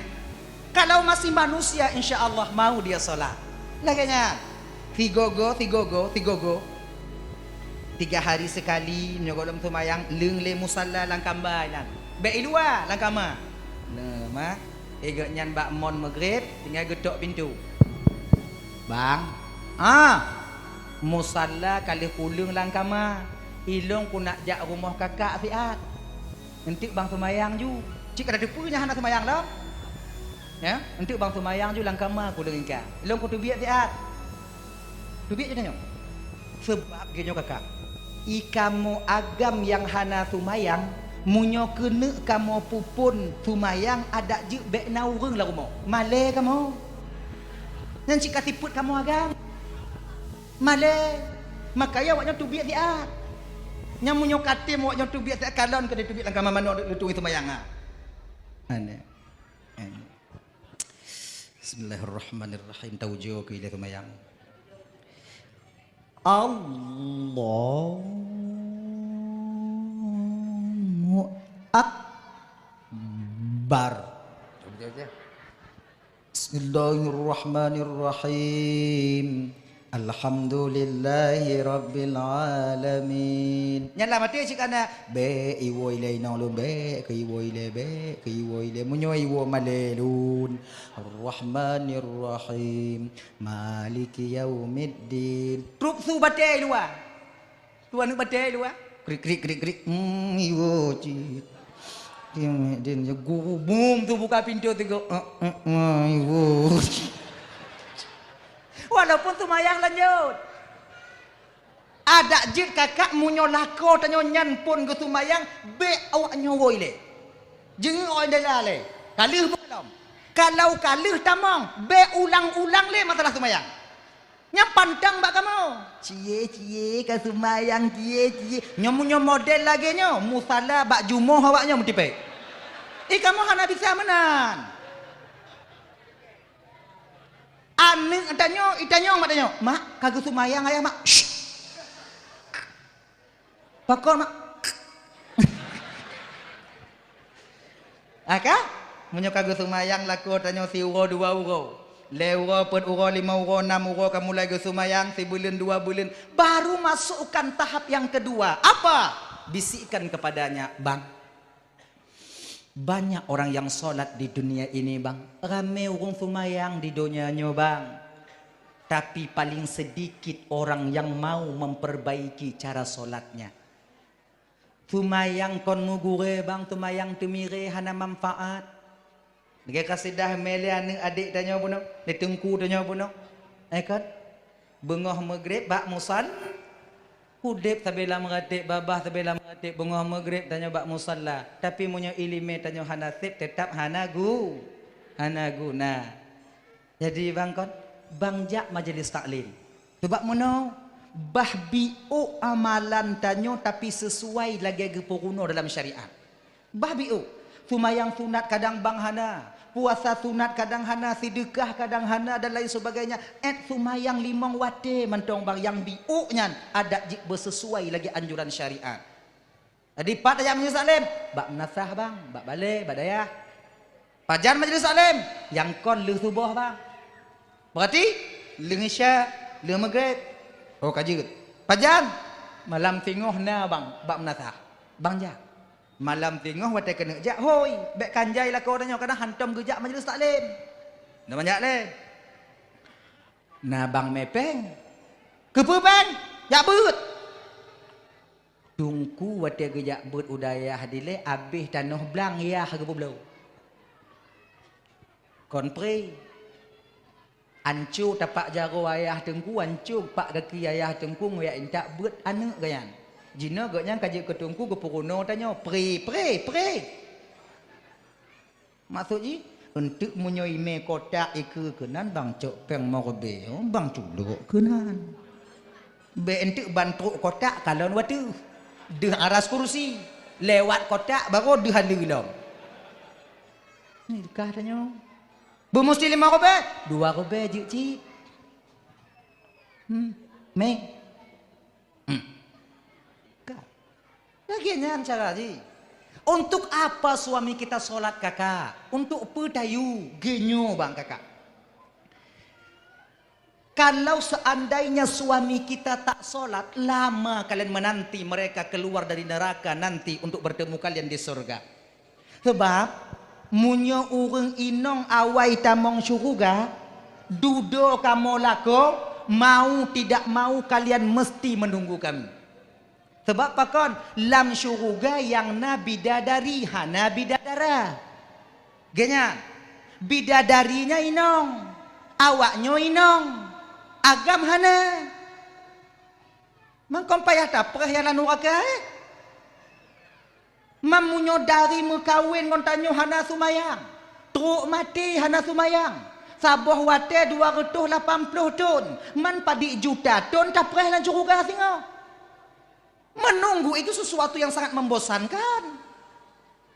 Kalau masih manusia, insya Allah mau dia sholat. Lagée nyan. Sigogo, sigogo, sigogo. Tiga hari sekali, nyoe gohlom seumayang, leung lé musalla lam kamba inan. Bék i luwa, lam kama. Nah, ma. Igeuh nyan bak mon Maghrib, tinggai geutok pintoe. "Bang, ah, musalla ka lheueh kuleung lam kama. Ilong ku nak jak rumoh kakak siat." Enteuk bang seumayang ju. Cit ka tateupeue nyan hana seumayang lom. Ya, enteuk bang seumayang ju lam kama ku deungon ka. Lôn ku teubiet siat. Teubiet ju tanyoe. Seubab geuh nyoe kakak. I kamoe agam nyang hana seumayang, meunyoe keuneuk kamoe peuphon seumayang adak jeuet bék na ureuëng lam rumoh. Malée kamoe. Nyan cit ka sifeuet kamoe agam. Malée, makajih awak nyoe teubiet siat. Nyang meunyoe katem awak nyoe teubiet siat, kalon keu teubiet lam kama manoe leutueng seumayang ha. Aneh. Aneh. Bismillahirrahmanirrahim. Taujoe keu ilée seumayang. Allahu Akbar. Bismillahirrahmanirrahim. Alhamdulillahirabbil alamin. Nyan lah maté cit kana, "Bék iwoe ilée inong lôn, bék keu iwoe ilée, bék keu iwoe ilée. Meunyoe iwoe malée lôn." Ar-Rahmanir Rahim. Maliki yaumiddin. Trup su batée luwa. Dua aneuk batée luwa. Krik, krik, krik, krik. Hmm, iwoe cit. Dia, dia, dia gubum tu buka pintu tu go. Eh, eh, eh, iwoe. Walaupun seumayang lanjut. Adak jeuet kakak meunyoe lakoe tanyoe nyan phon geuseumayang, bék awak nyoe woe ilée. Jeungeuk awak ilée lalée. Ka lheueh beuh lom. Kalau ka lheueh tamong, bék ulang-ulang lé masalah seumayang. Nyan pantang bak kamoe. Cie, cie, ka seumayang, cie, cie. Nyoe meunyoe model lagée nyoe, musala bak jumoh awak nyoe meutipék. Eh, kamoe hana bisa meunan. Aneuk Tanyoe, itanyong mak tanyoe, "Mak, ka geuseumayang ayah, Mak?" "Syh." "Pakon, Mak?" Aka, meunyoe ka geuseumayang lakoe tanyoe siuroe dua uroe, lhée uroe, peuet uroe, limong uroe, nam uroe ka mulai geuseumayang, sibuleuen dua buleuen, baru masukkan tahap yang kedua. Apa? Bisikkan kepadanya, "Bang, banyak orang yang sholat di dunia ini, Bang. Ramé ureuëng seumayang di donya nyoe, Bang. Tapi paling sedikit orang yang mau memperbaiki cara sholatnya. Seumayang kon meugurée, Bang, seumayang teumirée hana manfaat." Lagée kasidah mé lé aneuëk adék tanyoe bunoe, lé teungku tanyoe bunoe. Eh, kan? Beungoh meugreb bak musal, udeb sabe lam ratéb, babah sabe lam ratéb, beungoh meugreb tanyoe bak musala. Tapi meunyoe iéleumé tanyoe hana sép, teutap hana gu-, hana guna. Jadi, Bang, kon, Bang jak majlis taklim. Sebab meunoe, bah biôk amalan tanyoe tapi sesuai lagée geupeurunoe dalam syariat. Bah biôk. Seumayang sunat kadang bang hana, puasa sunat kadang hana, sideukah kadang hana dan lain sebagainya. Ét seumayang limong watée mantong bang nyang biôk nyan adat jih beusesuai lagée anjuran syariat. Jadi pat tajak majlis taklim, bak meunasah bang, bak balée, bak dayah. Pajan majlis taklim, nyang kon lheueh suboh bang. Berarti lheueh isya, lheueh meugreb. Oh ka jeuet. Pajan, malam singoh na bang, bak meunasah. Bang jak. Malam singoh watée keuneuk jak, hôi, bék kanjai lakoe tanyoe kadang hantom geujak majlis taklim. Na manjak lé. Na bang mé péng. Keupeue péng? Jak beuet. Teungku watée geujak beuet u dayah dilée abéh tanoh blang yah geupeubloe. Kon pré. Anco tapak jaroe ayah teungku, anco pak gaki ayah teungku, ngon jak intat beuet aneuëk geuh nyan. Jinoe geuh nyan ka jeuet keu teungku geupeurunoe tanyoe, pré, pré, pré. Maksud jih, eunteuk meunyoe imé kotak ikeue keunan bang cok péng meureubeue, bang culok keunan. Bék eunteuk ban trok kotak kalon wateuh. Deuh aras kursi, lewat kotak baru deuh aleue lom. Ni kah tanyoe. Beumusti limong ribée, dua ribée jeuet cit. Hmm. Meng. Hmm. Ka. Lagée nyan cara jih. Untuk apa suami kita sholat, Kakak? Untuk peue tayue? Geunyoe bang, Kakak. Kalau seandainya suami kita tak sholat, lama kalian menanti mereka keluar dari neraka nanti untuk bertemu kalian di surga. Sebab, meunyoe ureuëng inong awai tamong syeuruga, dudoe kamoe lakoe, mau tidak mau kalian mesti menunggu kami. Sebab pakon? Lam syeuruga nyang na bidadari, hana bidadara. Geuh nyan, bidadari nyan inong, awaknyoe inong, agam hana. Mangkon payah tapreh nyang lam nuraka, eh? Meunyoe dari meukawen ngon tanyoe hana seumayang, trok maté hana seumayang, saboh watée dua reutôh lapan ploh thon, man padub juta thon tapreh lam syeuruga singoh. Menunggu itu sesuatu yang sangat membosankan.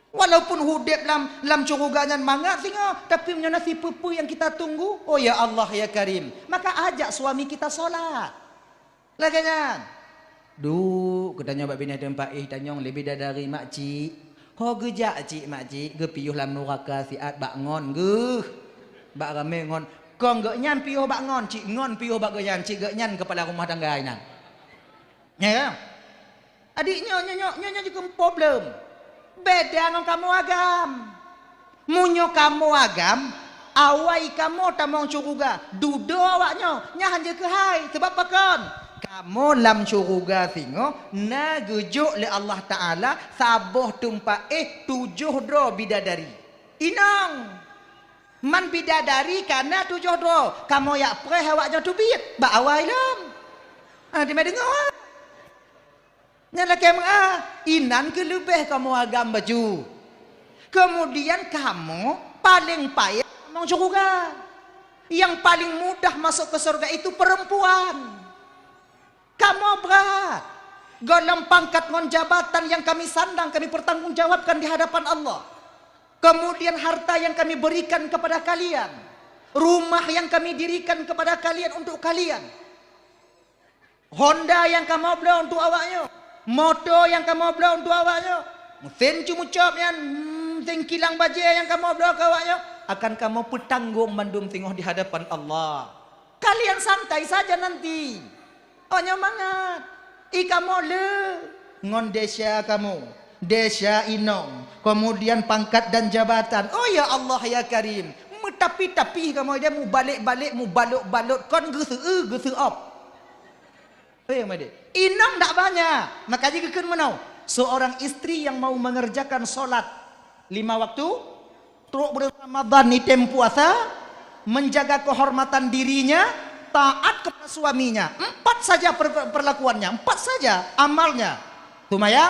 Walaupun udeb lam, lam syeuruga nyan mangat singoh, tapi meunyoe na sipeue-peue nyang kita tunggu, oh ya Allah, ya Karim, maka ajak suami kita sholat. Lagée nyan. Duek, geutanyoe bak binéh teumpat éh tanyong lé bidadari makcik. Ho geujak cik makcik, geupiôh lam nuraka siat bak ngon geuh. Bak ramé ngon. Kong geuh nyan piôh bak ngon, cik ngon piôh bak geuh nyan, cik geuh nyan keupala rumah tangga inan. Nyan, ya? Adik nyoe, nyoe, nyoe, nyoe, nyoe jikheun problem. Beda ngon kamoe agam. Meunyoe kamoe agam, awai kamoe tamong syeuruga, dudoe awaknyoe, nyan hana keuhai. Sabab pakon? Kamoe lam syeuruga singoh na geujok lé Allah Taala saboh teumpat éh tujoh droe bidadari. Inong! Man bidadari ka na tujoh droe, kamoe jak preh awaknyoe teubiet bak awai lom. Hana teumé deungoe. Nyan lakée meu'ah, inan keuh leubeh kamoe agam bacut. Keumudian kamoe paleng payah tamong syeuruga. Nyang paleng mudah masuk ke surga itu perempuan. Kamoe brat. Golom pangkat ngon jabatan nyang kami sandang kami pertanggungjawabkan di hadapan Allah. Kemudian harta yang kami berikan kepada kalian, Rumah yang kami dirikan kepada kalian untuk kalian. Honda nyang kamoe bloe untuk awaknyoe, moto nyang kamoe bloe untuk awaknyoe, mesin cumu cop nyan, hmm, mesin kilang bajée nyang kamoe bloe keu awaknyoe, akan kamoe peutanggong mandum singoh di hadapan Allah. Kalian santai saja nanti. Awaknyoe mangat. I kamoe le ngon desya kamoe, desya inong, kemudian pangkat dan jabatan. Oh ya Allah ya Karim, meutapi-tapi kamoe dia mubalek-balek, mubalot-balot, kon geuseu-eu, geuseuop. Eh, Made. Inong dak banyak. Maka jih geukheun meunoe, seorang istri yang mau mengerjakan sholat lima waktu, trok bulan Ramadan ni tem puasa, menjaga kehormatan dirinya, taat kepada suaminya. Empat saja per-, perlakuannya, empat saja amalnya. Sumayang,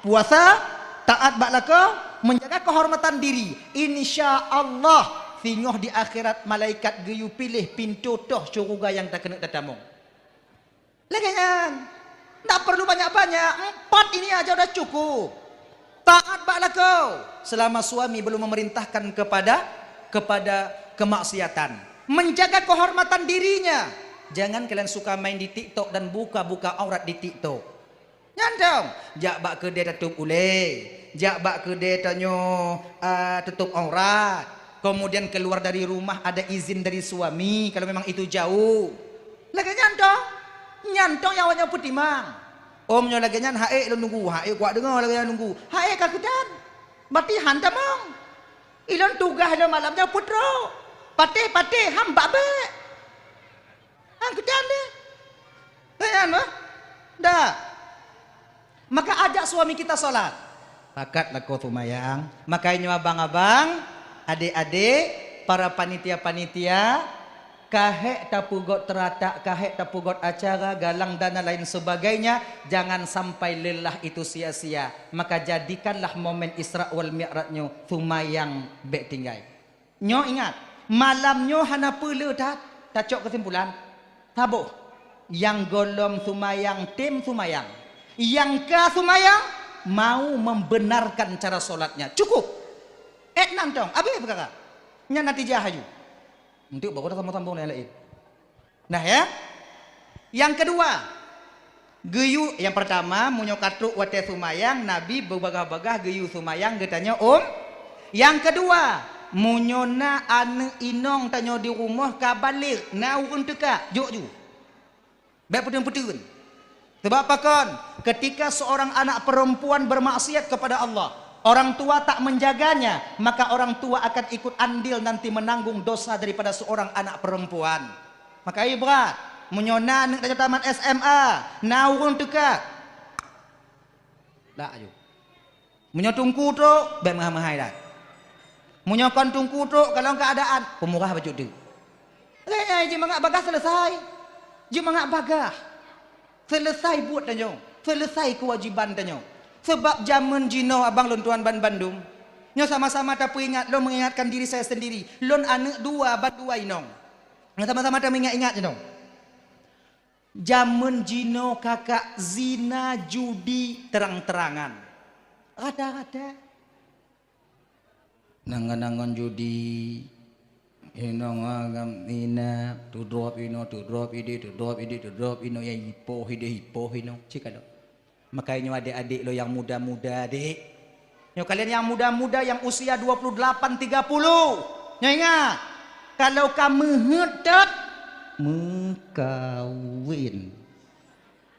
puasa, taat bak lakoe, menjaga kehormatan diri. Insya Allah, singoh di akhirat malaikat geuyue piléh pintoe toh syeuruga nyang takeuneuk tatamong. Lagée nyan. Ndak perlu banyak-banyak. Empat ini aja udah cukup. Taat bak lakoe selama suami belum memerintahkan kepada, kepada kemaksiatan. Menjaga kehormatan dirinya. Jangan kalian suka main di TikTok dan buka-buka aurat di TikTok. Nyan dong, jak bak keudée tatôp ulée, jak bak keudée tanyoe, a, tutôp aurat. Kemudian keluar dari rumah ada izin dari suami, kalau memang itu jauh. Lagée nyan dong. Nyan dong nyang awaknyoe peutimang. Om nyoe lagée nyan, haék lôn nunggu, haék kuat deungoe lagée nyan nunggu. Haék ka keudan. Berarti han tamong. Ilôn tugaih lôn malam nyoe peutrok. Patéh-patéh, han bak bék. Han keudan deh. Nyan bah. Dah. Maka ajak suami kita sholat. Pakat lakoe sumayang. Makanya nyoe abang-abang, adik-adik, para panitia-panitia, ka hék tapeugot teuratak, ka hék tapeugot acara, galang dana lain sebagainya, jangan sampai lelah itu sia-sia. Maka jadikanlah momen Isra wal Mi'raj nyoe sumayang bék tinggai. Nyoe ingat, malam nyoe hana peue le that, tacok keusimpulan. Saboh, nyang gohlom sumayang tem sumayang. Nyang ka sumayang mau membenarkan cara sholatnya. Cukup. Ék nan tong, abéh peukara. Nyan natijah aju. Untuk baru dah sambung-sambung laén-laén. Nah, ya. Yang kedua, geuyue, yang pertama, meunyoe ka trok watée sumayang, Nabi beubagah-bagah geuyue sumayang geutanyoe, um. Yang kedua, meunyoe na aneuëk inong tanyoe di rumoh ka balek, na ureuëng teuka, jok ju. Bék peuteun-peuteun. Sebab pakon? Ketika seorang anak perempuan bermaksiat kepada Allah, orang tua tak menjaganya, maka orang tua akan ikut andil nanti menanggung dosa daripada seorang anak perempuan. Maka, eh, brat, meunyoe na aneuëk tanyoe tamat S M A, na ureuëng teuka. Dak aju. Meunyoe teungku trok, bék meuhai-meuhai that. Meunyoe kon teungku trok, kalon keuadaan, peumurah bacut teuk. Lé, jeuet mangat bagah selesai. Jeuet mangat bagah. Selesai buet tanyoe. Selesai keuwajiban tanyoe. Sabab jamén jinoe abang lôn tuan banbandum. Nyoe sama-sama tapeuingat, lôn mengingatkan diri saya sendiri. Lôn aneuëk dua, ban dua inong. Nyoe sama-sama tameuingat-ingat jinoe. Jamén jinoe kakak zina judi terang-terangan. Rata-rata. Nangon-nangon judi, inong agam zina, tudrop inoe, tudrop idéh, tudrop idéh, tudrop inoe, nyang ipoh idéh, ipoh inoe. Cit ka lom. Makanya nyoe adék-adék lôn nyang muda-muda, dek. Nyoe kalian nyang muda-muda, nyang usia dua puluh delapan, tiga puluh. Nyoe ingat, kalau ka meuheuet that, meukawen.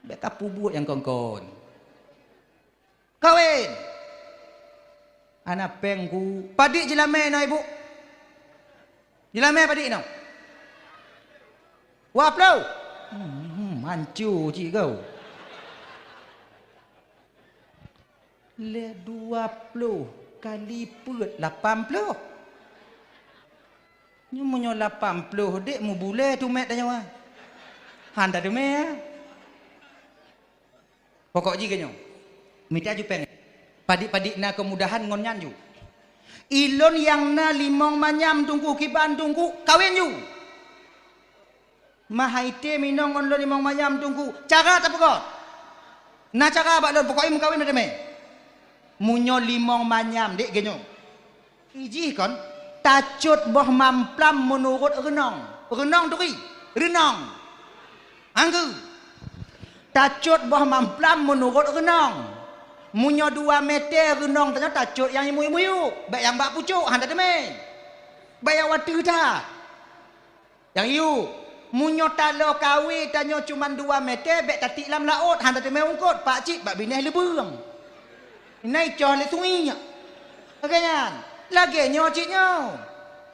Bék ka peubuet nyang kon-kon. Kawen. Hana péng ku. Padit jeulamé na, Ibu? Jeulamé padit na? Dua ploh. Hmm, manco cit kau. Lé dua ploh kali peuet lapan ploh. Nyoe meunyoe lapan ploh dek mubulée tumét tanyoe. Han tateumé, ya. Pokok jih keu nyoe. Mita ju péng. Padit-padit na keumudahan ngon nyan ju. Ilôn nyang na limong manyam teungku, kiban teungku, kawen ju. Mahai tem inong ngon lôn limong manyam teungku. Cara tapeugah. Na cara bak lôn, pokok jih meukawen na teumé. Meunyoe limong manyam dek geuh nyoe. Ijih kon. Tacot boh mamplam meunurot reunong. Reunong turi, reunong. Anggeue. Tacot boh mamplam meunurot reunong. Meunyoe dua mete reunong tanyoe tacot nyang imuyuek-muyuek, bék nyang bak pucok, hana teumé. Bék nyang wateueh that. Nyang yue, meunyoe taloe kawé tanyoe cuman dua mete, bék tatiek lam laôt, hana teumé ungkot, pak cit bak binéh leubeueng. Inan icoh lé sungiek. Lagée nyan, lagée nyoe cit nyoe.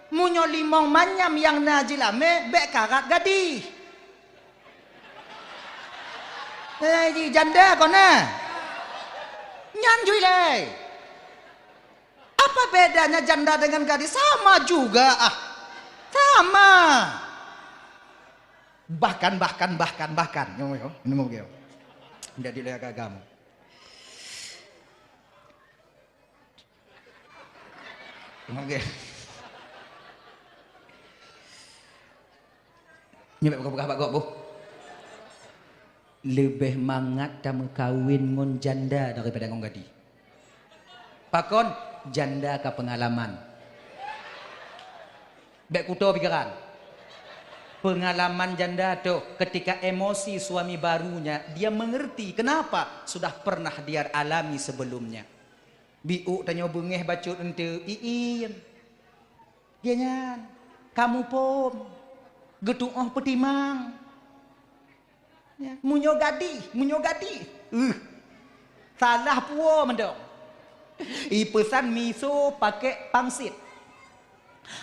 Meunyoe limong manyam nyang na jilamé, bék karat gadih. Eh, ji janda kon na. Nyan jui lé. Apa bedanya janda dengan gadis? Sama juga, ah. Sama. Bahkan, bahkan, bahkan, bahkan. Nyoe, nyoe. Ini mau gini. Jadi lé agak agam. Oke. Nyoe buka-buka bak gob, boh. Leubeh mangat tameukawen ngon janda daripada ngon gadih. Pakon? Janda ka peungalaman. Bék kuto pikiran. Peungalaman janda toh, ketika emosi suami barunya, dia mengerti kenapa sudah pernah dia alami sebelumnya. Biôk tanyoe beungéh bacut eunteuk, iin. Dia nyan, kamoe phôn, geutuoh peutimang. Ya, meunyoe gadih, meunyoe gadih, uh, salah puwoe mantong. Ipeusan miso pakai pangsit.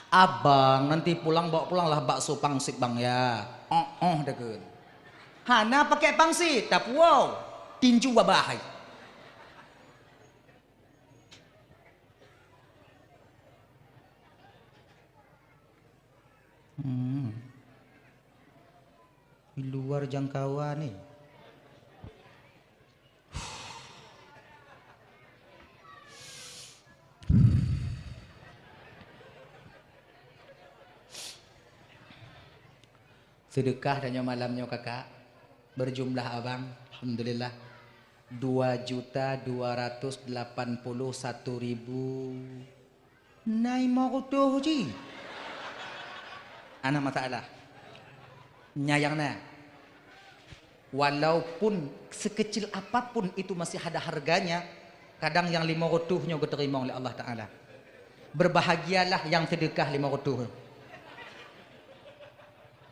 "Abang, nanti pulang bawa pulanglah bakso pangsit, Bang, ya." "Oh, oh," takheun. Hana pakai pangsit, tapuwoe, tinju babah hai. Hmm. Di luar jangkauan ni. Seudeukah tanyoe malam nyoe, Kakak, beujumlah abang, alhamdulillah, dua juta dua ratus delapan puluh satu ribu. Na limong reutôh jih. Hana masalah. Nyan nyang na. Walaupun sekecil apapun itu masih ada harganya, kadang nyang limong reutôh nyoe geuteurimong lé Allah Taala. Berbahagialah nyang seudeukah limong reutôh.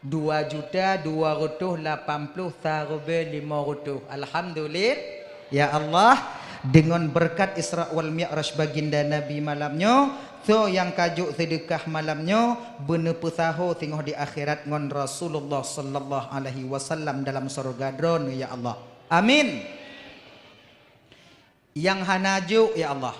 Dua juta dua reutôh lapan ploh sareubee limong reutôh. Alhamdulillah. Ya Allah, deungon beureukat Isra wal Mi'raj baginda Nabi malam nyoe, soe nyang ka jok seudeukah malam nyoe, beuneupeusaho singoh di akhirat ngon Rasulullah sallallahu alaihi wasallam dalam syeuruga Droeneuh, ya Allah. Amin. Nyang hana jok, ya Allah.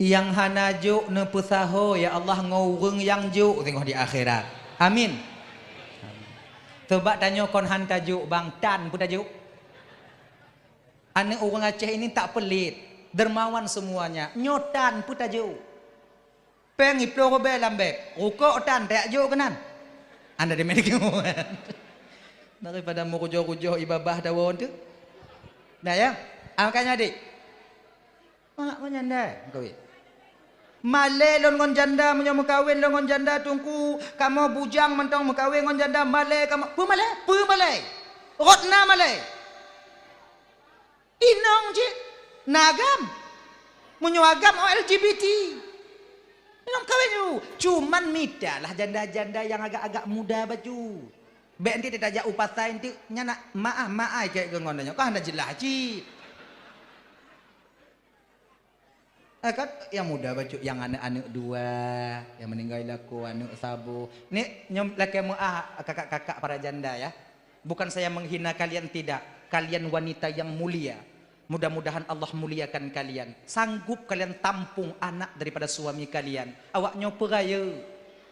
Nyang hana jok neupeusaho, ya Allah, ngon ureuëng nyang jok singoh di akhirat. Amin. Coba tanyoe kon han tajok, bang, tan peue tajok? Aneuk ureuëng Aceh ini tak pelit, dermawan semuanya. Nyoe tan peue tajok? Péng iploh rubée lam bek, rukok tan tajak jok keunan. Anda di Amerika. Daripada meurujoh-rujoh ibabah dawa tu. Nah ya, angkanya adik. Mak meunyan dai meukawen. Malée lôn ngon janda, meunyoe meukawen lôn ngon janda teungku, kamoe bujang mantong meukawen ngon janda, malée kamoe. Peumalée, peumalée. Rot na malée. Inong cit na agam. Meunyoe agam oh L G B T. Inong kawén ju. Cuman mitalah janda-janda nyang agak-agak muda bacut. Bék nanti tajak u pasai nanti nyan nak maah maai keu ngon nyoe. Kan hana jeulaih cit. Eh, kan nyang muda bacut, nyang aneuk-aneuk dua, nyang meuninggai lakoe, aneuk saboh. Ni nyoe lakée meuah kakak-kakak para janda ya. Bukan saya menghina kalian, tidak. Kalian wanita yang mulia. Mudah-mudahan Allah muliakan kalian. Sanggup kalian tampung anak daripada suami kalian. Awak nyoe peurayeuk.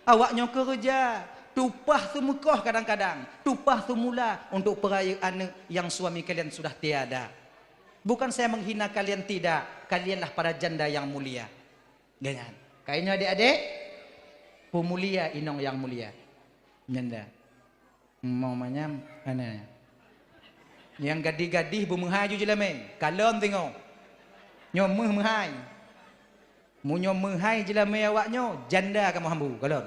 Awak nyoe keureuja. Tupah seumeukoh kadang-kadang. Tupah seumula untuk peurayeuk aneuk yang suami kalian sudah tiada. Bukan saya menghina kalian, tidak. Kalianlah para janda yang mulia. Ganyan. Kainyoe adik-adik, peumulia inong yang mulia. Janda. Mau manyam, ana. Nyang gadih-gadih beumeuhai ju jeulamé, kalon teungoh. Nyoe meuh meuhai. Meunyoe meuhai jeulamé awaknyoe, janda kamoe hambu, kalon.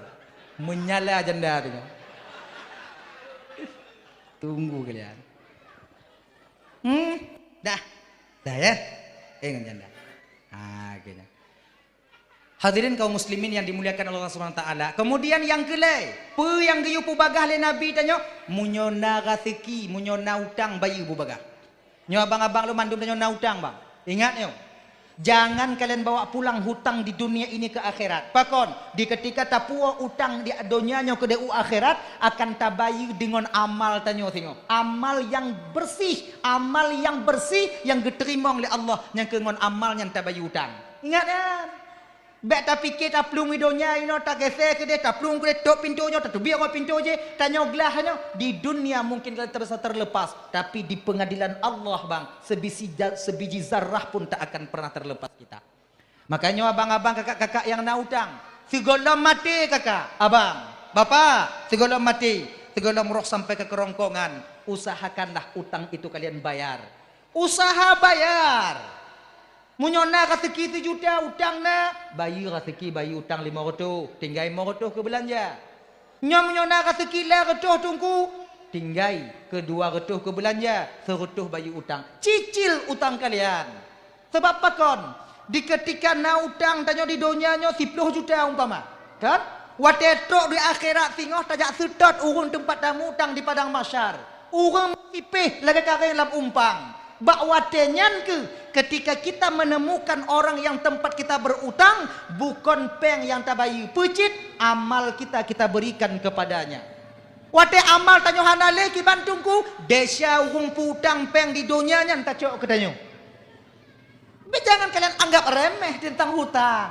Menyala janda teungoh. Tunggu kalian. Hmm, dah. Dah ya? Eh, ngon janda. Ha, kena. Hadirin kaum muslimin yang dimuliakan Allah Subhanahu wa taala. Kemudian nyang keulhèe, peue nyang geuyue peubagah lé Nabi tanyoe? Meunyoe na raseuki, meunyoe na utang, bayeue beubagah. Nyoe abang-abang lôn mandum tanyoe na utang, bang. Ingat nyoe. Jangan kalian bawa pulang hutang di dunia ini ke akhirat. Pakon? Di ketika tapuwoe utang di donya nyoe keudeh u akhirat, akan tabayeue deungon amal tanyoe singoh. Amal nyang bersih, amal nyang bersih nyang geuteurimong lé Allah nyang keu ngon amal nyan tabayeue utang. Ingat nyan. Bèk tapike taplueng i donya inoe, tagèsè keudeh, taplueng keudeh, tôp pintoe nyoe, tateubiet ngon pintoe jéh, tanyoe glah nyoe. Di dunia mungkin kalian terasa terlepas, tapi di pengadilan Allah, bang, sebiji ja-, sebiji zarah pun tak akan pernah terlepas kita. Makanya abang-abang, kakak-kakak yang na utang, sigohlom maté kakak, abang, bapak, sigohlom maté, sigohlom roh sampai ke kerongkongan, usahakanlah utang itu kalian bayar. Usaha bayar. Meunyoe na raseuki sijuta, utang na, bayeue raseuki, bayeue utang limong reutôh, tinggai limong reutôh keu beulanja. Nyoe meunyoe na raseuki lhèe reutôh teungku, tinggai keu dua reutôh keu beulanja, sireutôh bayeue utang. Cicil utang kalian. Sabab pakon? Di keutika na utang tanyoe di donya nyoe siploh juta umpama, kan? Watèe trok di akhirat singoh tajak seutôt ureueng teumpat tamu utang di padang mahsyar. Ureueng meusipéh lagèe kareng lam umpang. Bak watèe nyan keuh, keutika kita menemukan orang yang tempat kita berutang, bukon pèng nyang tabayeue, peucit amal kita, kita berikan kepadanya. Watèe amal tanyoe hana lé kiban teungku, desya ureueng peu-utang pèng di donya nyan tacok keu tanyoe. Bèk jangan kalian anggap remeh teuntang hutang.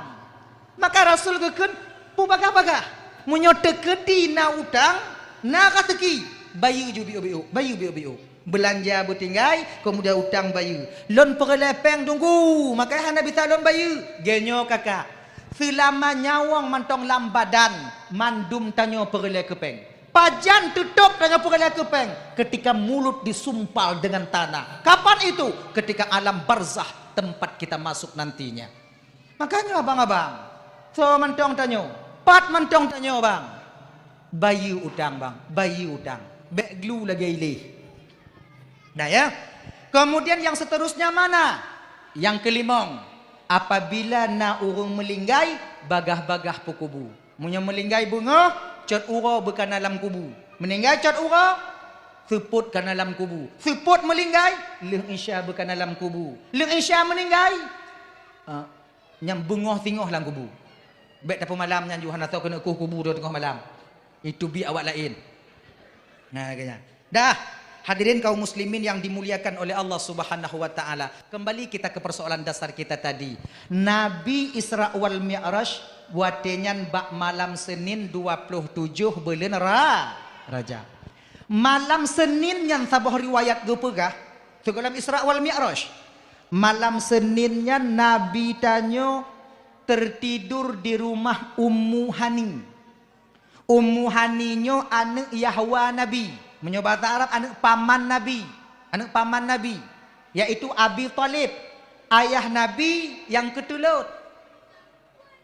Maka Rasul geukheun, peubagah-bagah. Meunyoe teukeudi na utang, na raseuki, bayeue ju biôk-biôk, bayeue biôk-biôk. Beulanja beutinggai, keumudian utang bayeue. Lôn peureulèe pèng teungku, makanya hana bisa lôn bayeue. Geuh nyoe kakak, seulama nyawöng mantong lam badan, mandum tanyoe peureulèe keu pèng. Pajan teutôp tanyoe peureulèe keu pèng, keutika mulut disumpal dengan tanah. Kapan itu? Keutika alam barzakh, tempat kita masuk nantinya. Makanya abang-abang, soe mantong tanyoe, pat mantong tanyoe bang, bayeue utang bang, bayeue utang, bèk glu lagèe ilèe. Nah ya, kemudian yang seterusnya mana? Yang kelimong, apabila na ureueng meulinggai, bagah-bagah peukubu. Meunyoe meulinggai beungoh, cot uroe beu kana lam kubu. Meuninggai cot uroe, seupôt kana lam kubu. Seupôt meulinggai, lheueh isya beu kana lam kubu. Lheueh isya meuninggai, ah, nyan beungoh singoh lam kubu. Bèk tapeumalam nyan ju hana soe keuneuk kueh kubu teungoh malam. Itu bi awak laén. Nah, lagèe nyan. Dah, hadirin kaum muslimin yang dimuliakan oleh Allah Subhanahu wa taala. Kembali kita ke persoalan dasar kita tadi. Nabi Isra wal Mi'raj watèe nyan bak malam Senin dua puluh tujoh buleuen Ra-, Rajab. Malam Senin nyan saboh riwayat geupeugah, sigohlom Isra wal Mi'raj. Malam Senin nyan Nabi tanyoe tertidur di rumah Ummu Hani. Ummu Hani nyoe aneuk Yahwa Nabi. Meunyoe basa Arab, aneuk paman Nabi. Aneuk paman Nabi, yaitu Abi Thalib, ayah Nabi nyang keutulot.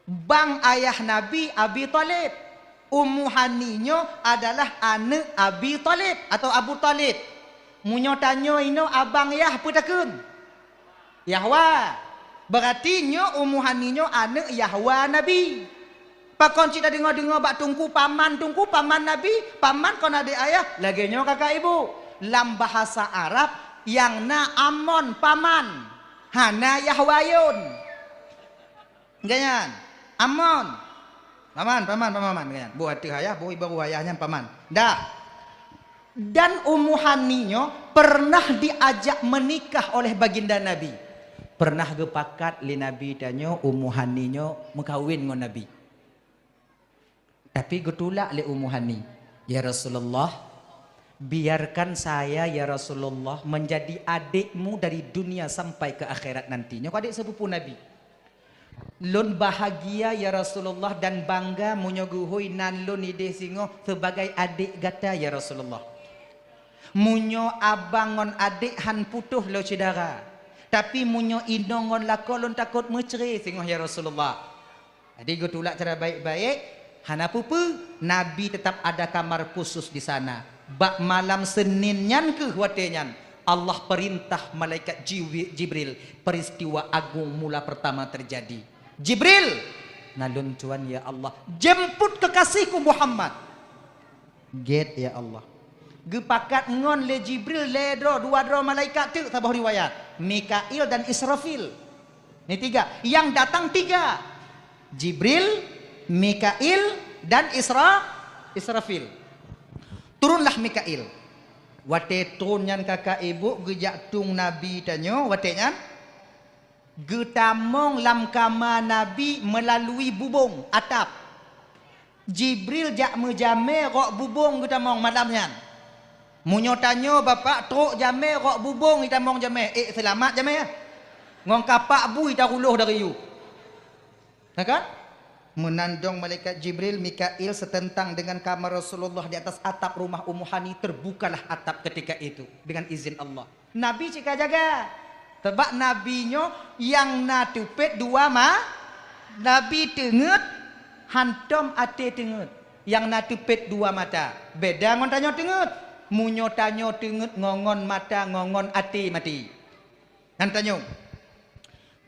Bang ayah Nabi Abi Thalib. Ummu Hani nyoe adalah aneuk Abi Thalib atau Abu Thalib. Meunyoe tanyoe inoe abang yah peue takheun? Yahwa. Beurati nyoe Ummu Hani nyoe aneuk Yahwa Nabi. Pakon cit tadeungoe-deungoe bak teungku paman, teungku paman Nabi, paman kon adék ayah, lagèe nyoe kakak ibu. Lam bahasa Arab nyang na amon paman, hana Yahwa yon. Lagèe nyan. Amon. Paman, paman, paman, paman. Lagèe nyan. Boh ateueh ayah, boh ibaroe ayah nyan paman. Dah. Dan Ummu Hani nyoe pernah diajak menikah oleh baginda Nabi. Pernah geupakat lé Nabi tanyoe Ummu Hani nyoe meukawen ngon Nabi. Tapi geutulak lé Ummu Hani, "Ya Rasulullah, biarkan saya, ya Rasulullah, menjadi adikmu dari dunia sampai ke akhirat nanti." Nyoe adék sepupu Nabi. "Lôn bahagia, ya Rasulullah, dan bangga meunyoe geuhôi nan lôn idéh singoh sebagai adék gata, ya Rasulullah." Meunyoe abang ngon adék han putôh lôn syedara, tapi meunyoe inong ngon lakoe lôn takot meucre singoh ya Rasulullah. Jadi geutulak cara baik-baik, hana peue-peue, Nabi tetap ada kamar khusus di sana. Bak malam Senin nyan keuh watée nyan, Allah perintah malaikat Jiwi-, Jibril, peristiwa agung mula pertama terjadi. "Jibril!" "Na lôn tuan ya Allah." "Jemput kekasihku Muhammad." "Gét ya Allah." Geupakat ngon lé Jibril lé droe, dua droe malaikat teuk saboh riwayat, Mikail dan Israfil. Ni tiga, yang datang tiga. Jibril, Mikail, dan Isra-, Israfil. Turunlah Mikail. Watée tron nyan kakak ibu geujak tueng Nabi tanyoe, watée nyan geutamong lam kama Nabi meulalui bubông atap. Jibril jak meujamé rot bubông geutamong malam nyan. Meunyoe tanyoe bapak trok jamé rot bubông itamong jamé, ék seulamat jamé, ngon kapak bui taruloh dari yue. Na kan? Meunan dong malaikat Jibril, Mikail seuteuntang deungon kama Rasulullah di atas atap rumah Ummu Hani, terbukalah atap ketika itu dengan izin Allah. Nabi cit ka jaga. Sabab Nabi nyoe nyang na teupet dua ma-, Nabi teungeut, hantom até teungeut. Nyang na teupet dua mata. Beda ngon tanyoe teungeut. Meunyoe tanyoe teungeut ngon, ngon mata, ngon, ngon até maté. Nyan tanyoe.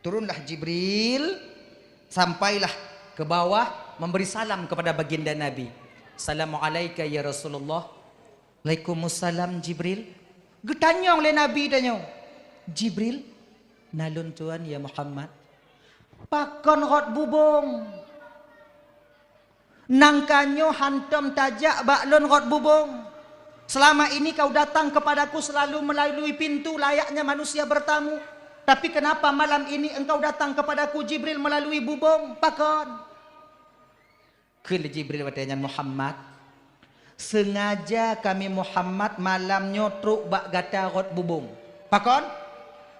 Turunlah Jibril, sampailah ke bawah, memberi salam kepada baginda Nabi. "Assalamualaika ya Rasulullah." "Waalaikumsalam, Jibril." Geutanyong lé Nabi tanyoe, "Jibril?" "Na lôn tuan ya Muhammad." "Pakon rot bubông?" "Nangka nyoe hantom tajak bak lôn rot bubông. Selama ini kau datang kepadaku selalu melalui pintu layaknya manusia bertamu. Tapi kenapa malam ini engkau datang kepadaku, Jibril, melalui bubông? Pakon?" Kheun lé Jibril watée nyan, "Muhammad, sengaja kami Muhammad malam nyoe trok bak gata rot bubông. Pakon?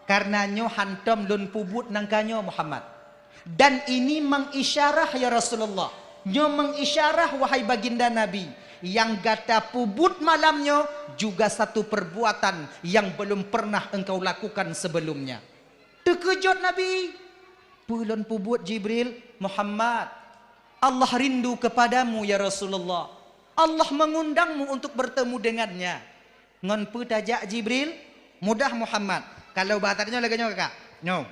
Karena nyoe hantom lôn peubuet nangka nyoe, Muhammad. Dan ini mengisyarah, ya Rasulullah. Nyoe mengisyarah, wahai baginda Nabi, nyang gata peubuet malam nyoe juga satu perbuatan yang belum pernah engkau lakukan sebelumnya." Teukeujot Nabi. "Peue lôn peubuet, Jibril?" "Muhammad, Allah rindu kepadamu, ya Rasulullah. Allah mengundangmu untuk bertemu dengannya." "Ngon peue tajak, Jibril?" "Mudah, Muhammad. Kalau bahasa nyoe lagée nyoe, kakak. Nyoe.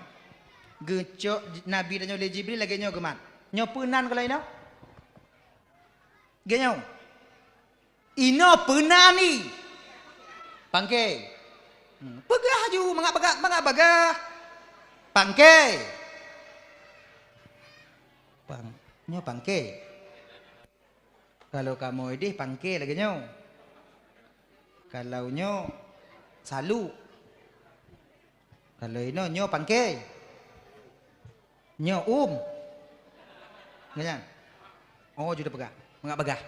Geucok Nabi tanyoe lé Jibril lagée nyoe geumat. Nyoe peue nan kalau inoe?" "Geuh nyoe." "Inoe peue nan?" "Pangke." Hmm, peugah ju, mangat bagah, mangat bagah. "Pangke." Pang-, nyoe pangke. Kalau kamoe ideh pangke lagée nyoe. Kalau nyoe saluk. Kalau inoe nyoe pangke. Nyoe um. Nyan. Oh, ju peugah. Mangat bagah.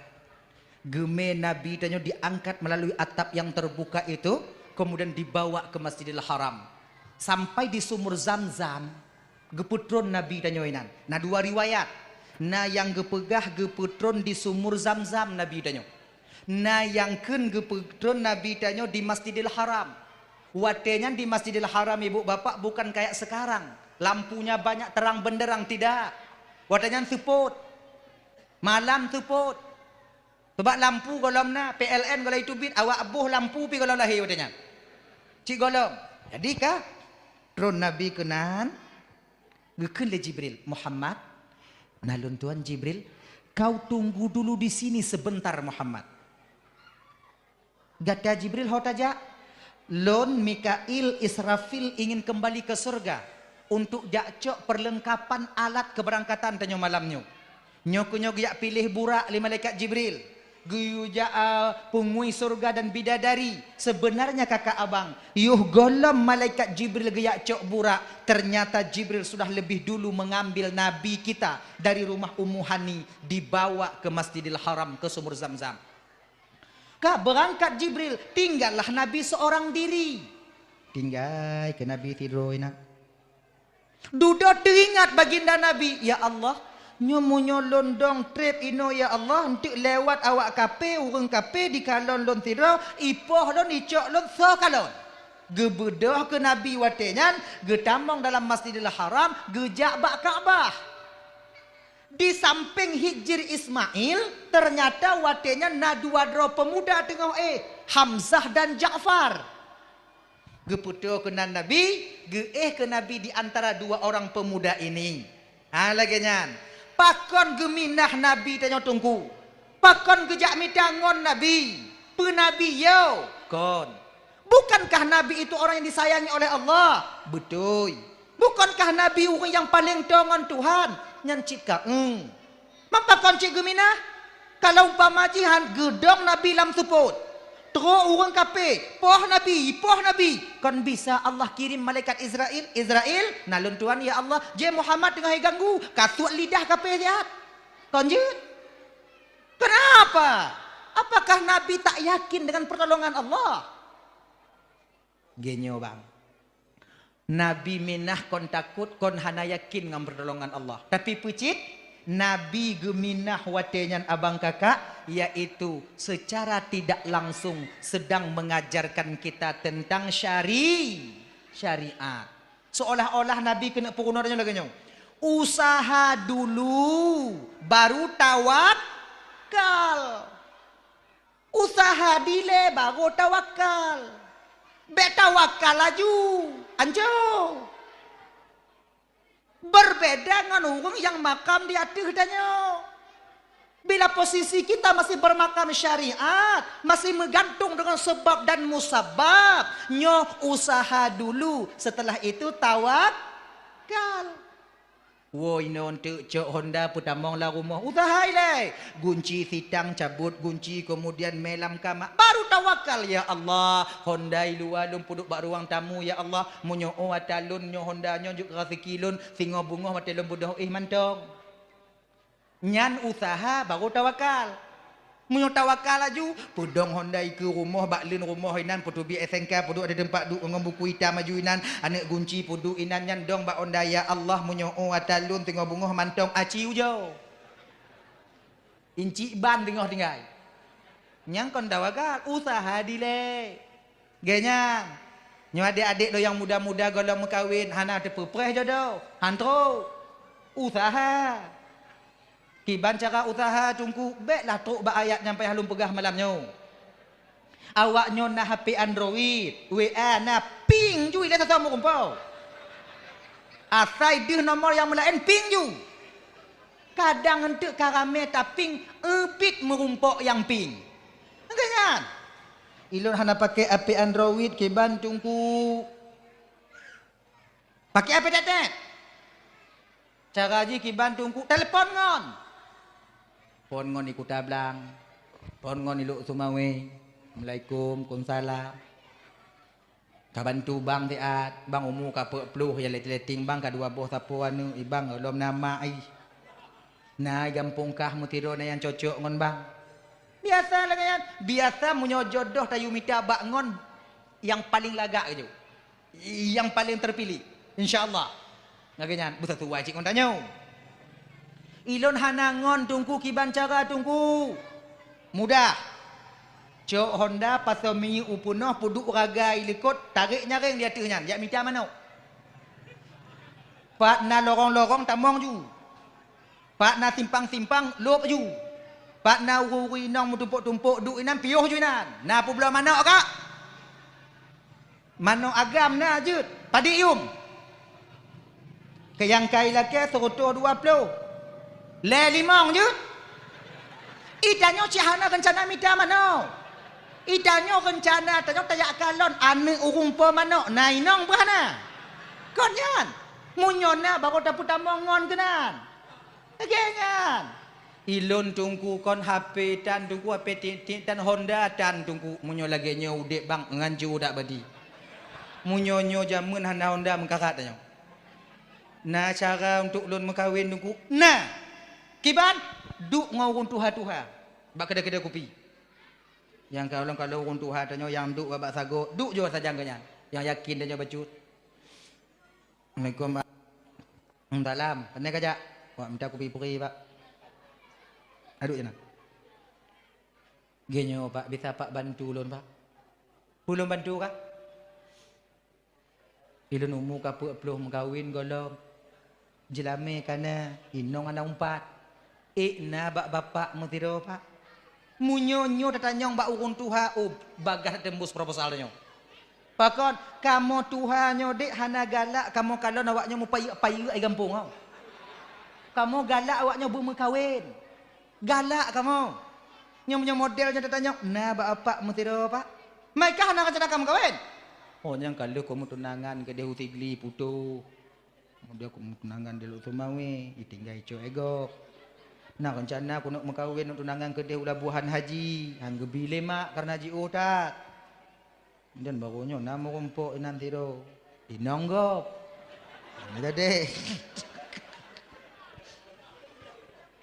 Geumé Nabi tanyoe diangkat melalui atap yang terbuka itu, kemudian dibawa ke Masjidil Haram. Sampai di sumur Zamzam, geupeutron Nabi tanyoe inan. Na dua riwayat. Na nyang geupeugah geupeutron di sumur Zamzam Nabi tanyoe. Na nyang kheun geupeutron Nabi tanyoe di Masjidil Haram. Watée nyan di Masjidil Haram, ibu bapak, bukan kayak sekarang, lampunya banyak terang benderang, tidak. Watée nyan seupôt. Malam seupôt. Sabab lampu gohlom na, P L N gohlom teubiet, awak boh lampu pi gohlom lahé watée nyan. Cit gohlom. Jadi ka tron Nabi keunan, geukheun lé Jibril, "Muhammad, na lôn tuan Jibril, kau tunggu dulu di sini sebentar, Muhammad." "Gata Jibril ho tajak?" "Lôn, Mikail, Israfil ingin kembali ke surga untuk jak cok perlengkapan alat keberangkatan tanyoe malam nyoe. Nyoe keuh nyoe geujak piléh burak lé malaikat Jibril. Geuyue jak, a, peungui surga dan bidadari. Sebenarnya kakak abang, yoh gohlom malaikat Jibril geujak cok burak, ternyata Jibril sudah lebih dulu mengambil Nabi kita dari rumah Ummu Hani, dibawa ke Masjidil Haram, ke Sumur Zamzam." Ka beurangkat Jibril, tinggallah Nabi seorang diri. Tinggai keu Nabi sidroe inan. Dudoe teuingat baginda Nabi, "Ya Allah, Nyoe meunyoe lôn dong treb inoe ya Allah, eunteuk lewat awak kaphé, ureuëng kaphé dikalon lôn sidroe, ipoh lôn, icok lôn, soe kalon. Geubeudôh keu Nabi watée nyan, geutamong dalam Masjidil Haram, geujak bak Ka'bah. Di sampéng Hijri Ismail, teunyata watée nyan na dua droe peumuda teungoh éh, Hamzah dan Ja'far. Geupeutoe keunan Nabi, geuéh keu Nabi di antara dua orang peumuda ini. Ha, lagée nyan. Pakon geuminah Nabi tanyoe Teungku? Pakon geujak mita ngon Nabi? Peu Nabi yo? Kon. Bukankah Nabi itu orang yang disayangi oleh Allah? Beutôi. Bukankah Nabi ureuëng nyang paleng toe ngon Tuhan? Nyan cit ka, eng. Mapa kon cit geuminah? Kalau umpama jih han geudong Nabi lam seupôt, trok ureuëng kaphé, poh Nabi, poh Nabi, kon bisa Allah kirim malaikat Israel, "Israel, na lôn tuan ya Allah, jeh Muhammad teungoh iganggu, kasuet lidah kaphé siat." Kon jeuet? Kenapa? Apakah Nabi tak yakin dengan pertolongan Allah? Genyoe bang. Nabi minah kon takot, kon hana yakin ngon pertolongan Allah. Tapi peucit, Nabi geuminah watée nyan abang kakak, yaitu secara tidak langsung sedang mengajarkan kita tentang syari-, syariat. Seolah-olah Nabi keuneuk peurunoe tanyoe lagée nyoe. Usaha dulu, baru tawakal. Usaha dilée baru tawakal. Bék tawakal laju, anco. Berbeda ngon ureuëng nyang makam di ateueh tanyoe. Bila posisi kita masih bermakam syariat, masih meugantung dengan sebab dan musabab, nyoe usaha dulu, setelah itu tawakal. Woe inoe eunteuk cok honda peutamong lam rumoh, usaha ilée. Gunci sitang cabot gunci, kemudian mé lam kama, baru tawakal, "Ya Allah, honda i luwa lôn peuduek bak ruang tamu, ya Allah. Meunyoe ata lôn nyoe honda nyoe jeuet raseuki lôn, singoh beungoh watée lôn beudôh éh mantong." Nyan usaha baru tawakal. Meunyoe tawakal laju, peudong honda ikeue rumoh, bak leuen rumoh inan, peuteubiet S N K, peuduek di teumpat duek ngon buku itam laju inan, aneuëk gunci peuduek inan nyan dong bak honda, "Ya Allah, meunyoe ata lôn teungoh beungoh mantong aci ujoe. Incik ban teungoh tinggai." Nyang kon tawakal, usaha dilée. Geuh nyan, nyoe adék-adék lôn nyang muda-muda gohlom meukawen hana teupeupreh jodoh, han trok. Usaha. Kiban cara usaha Teungku, béklah trok bak ayat nyang payah lôn peugah malam nyoe. Awak nyoe na H P Android, W A na, ping ju ilée sasoe meurumpok. Asai deuh nomor nyang meulaén ping ju. Kadang eunteuk ka ramé taping, eubit meurumpok nyang ping. Enggai nyan. Ilôn hana pakai H P Android kiban Teungku. Pakai H P tet-tet. Cara jih kiban Teungku telepon ngon. Phon ngon di Kuta Blang. Phon ngon di Lhokseumawe. Assalamualaikum, waalaikumsalam. Ka bantu bang siat, bang umu ka peuet ploh, ya letting-letting bang ka dua boh sapo aneuëk, i bang lom na mak ih. Na i gampông kah meusidroe na nyang cocok ngon bang. Biasa lagée nyan, biasa meunyoe jodoh tayue mita bak ngon nyang paleng lagak keujeuet. Nyang paleng terpilih, insya Allah. Lagée nyan, beusasuai cit ngon tanyoe. Ilôn hana ngon Teungku kiban cara Teungku. Mudah. Cok honda pasoe minyeuk u peunoh peuduek raga i likot, tarek nyareng di ateueh nyan, jak mita manok. Pat na lorong-lorong tamong ju. Pat na simpang-simpang lôb ju. Pat na ureuëng-ureuëng inong meutumpok-tumpok duek inan piôh ju inan. Na peubloe manok kak? Manok agam na jeuet, padit yum. Keu nyang kai lakée seureutôh dua ploh. Lhée limong jeuet. I tanyoe cit hana reuncana mita manok. I tanyoe reuncana tanyoe tajak kalon aneuëk ureuëng po manok na inong beuh na. Kon nyan. Meunyoe na baru tapeutamong ngon keunan. Lagée nyan. Ilôn Teungku kon H P tan Teungku, H P tiek-tiek tan honda tan Teungku. Meunyoe lagée nyoe udeb bang ngan ju udak badi. Meunyoe nyoe jameun hana honda meukarat tanyoe. Na cara untuk lôn meukawen Teungku? Na. Kiban? Duek ngon ureuëng tuha-tuha bak keudée-keudée kupi. Nyang ka ulôn kalon ureuëng tuha tanyoe nyang duek bak sagoe, duek ju sajan geuh nyan. Nyang yakin tanyoe bacut. Assalamualaikum. Salam. Pane kajak? Wak minta kupi puri, Pak. Aduk je na. Geuh nyoe, Pak, bisa Pak bantu lôn, Pak? Peue lôn bantu kah? Ilôn umu ka peuet ploh meukawen gohlom. Jeulamé ka na, inong hana umpat. Ék na bak bapak meusidroe, Pak. Meunyoe nyoe tatanyong bak ureuëng tuha, oh, bagaih teumbus proposal nyoe. Pakon, kamoe tuha nyoe dek hana galak kamoe kalon awak nyoe meupayeuk-payeuk di gampông, oh. Kamoe galak awak nyoe beumeukawen. Galak kamoe. Nyoe meunyoe model nyoe tatanyong, na bak bapak meusidroe, Pak? Mai kah na rencana ka meukawen? Oh, nyang ka lheueh keu meutunangan keudeh u Sigli putôh. Kemudian keu meutunangan di Lhokseumawe, ditinggai cok e gob. Na rencana keuneuk meukawen, neuk tunangan keudeh u Labuhan Haji, han geubi lé mak kareuna jiôh that. Dan barô nyoe na meurumpok inan sidroe. Inong gob. Jadi.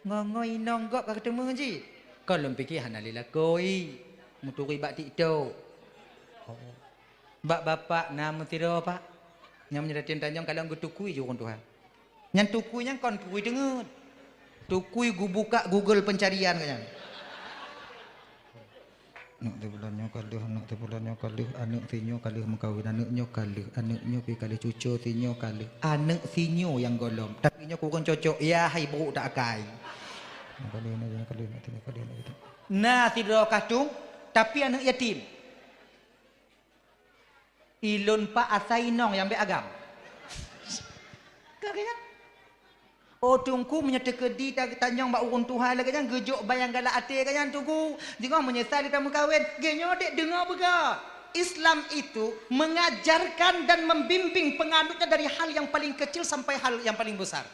Ngon-ngon inong gob ka geuteumé jih. Kon lôn pike hana lé lakoe. Meuturi bak TikTok. Oh. Bak bapak na meusidroe, Pak. Nyang meunyoe tatanyong kalon geutukui ju ureuëng tuha. Nyan tukui nyan kon tukui teungeut. Tukui geubuka Google pencarian ka nyan. Aneuk teuh bulan nyoe ka lheueh, aneuk teuh bulan nyoe ka lheueh, aneuk sinyoe ka lheueh meukawen, aneuk nyoe ka lheueh, aneuk nyoe pi ka lheueh, cuco sinyoe ka lheueh, aneuk sinyoe nyang gohlom. Tapi nyoe kureueng cocok, ya hai buruk tak akai. Nyoe ka lheueh, nyoe ka lheueh, nyoe ka lheueh, nyoe ka lheueh. Na sidroe kah tueng, tapi aneuk yatim. Ilôn pak asai inong nyang bék agam. Ka geuya? Oh, Teungku, meunyoe teukeudi ta-, tanyong bak ureuëng tuha lagée nyan, geujok ban nyang galak até geuh nyan, Teungku. Singoh meunyeusai lé tameukawen. Geuh nyoe dek deungoe beugah. Islam itu mengajarkan dan membimbing penganutnya dari hal yang paling kecil sampai hal yang paling besar.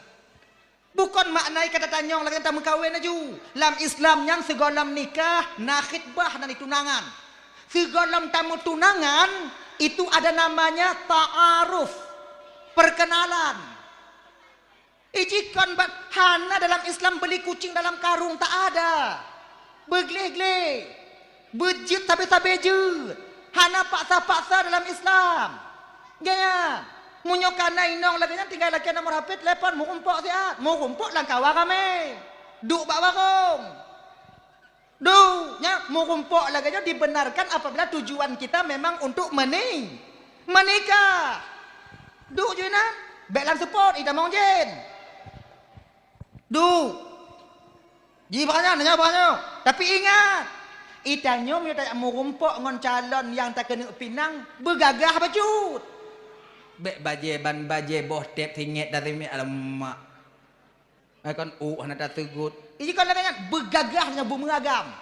Bukon makna kata tanyong lagée tameukawen laju. Lam Islam nyan sigohlom nikah na khitbah, na tunangan. Sigohlom tameutunangan itu ada namanya ta'aruf, perkenalan. Iji kon bat hana dalam Islam beli kucing dalam karung, tak ada. Beugleh-gleh. Beujeuet sabe-sabe jeuet. Hana paksa-paksa dalam Islam. Gaya. Meunyoe kana inong lagée nyan tinggai lakée nomor H P, telepon, meurumpok siat. Meurumpok lam kawa ramé. Duek bak warong. Duek, nyan meurumpok lagée nyoe dibenarkan apabila tujuan kita memang untuk meni-, menikah. Duek ju inan, bék lam seupôt, itamong jén. Duek. Ji bak nyan, nyoe bak nyoe. Tapi ingat, itanyoe meunyoe tajak meurumpok ngon calon nyang takeuneuk pinang, beugagah bacut. Bék bajée ban bajée boh tép singét dan singét, alamak. Eh, kon, uh, hana taseugot. Iji kon lagée nyan, beugagah nyoe beumeuragam.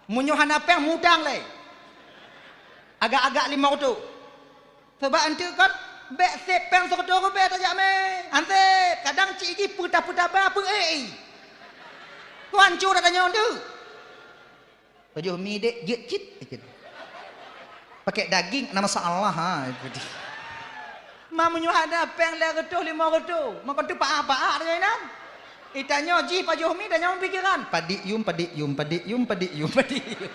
Meunyoe hana péng, mutang lé. Agak-agak limong reutôh. Sabab eunteuk kon, bék sép péng sireutôh ribée tajak mé. Ansép, kadang cit jih peutah-peutah ba peu-ék i. Keu hancô that tanyoe eunteuk. Pajoh mi dek, jeuet cit, ikit. Pakai daging, na masalah, ha, ikit. Ma meunyoe hana péng lhée reutôh, limong reutôh, makon teupaah-paah tanyoe inan. Itanyoe jih pajoh mi, tanyoe pikiran. Padik yum, padik yum, padik yum, padik yum, padik yum.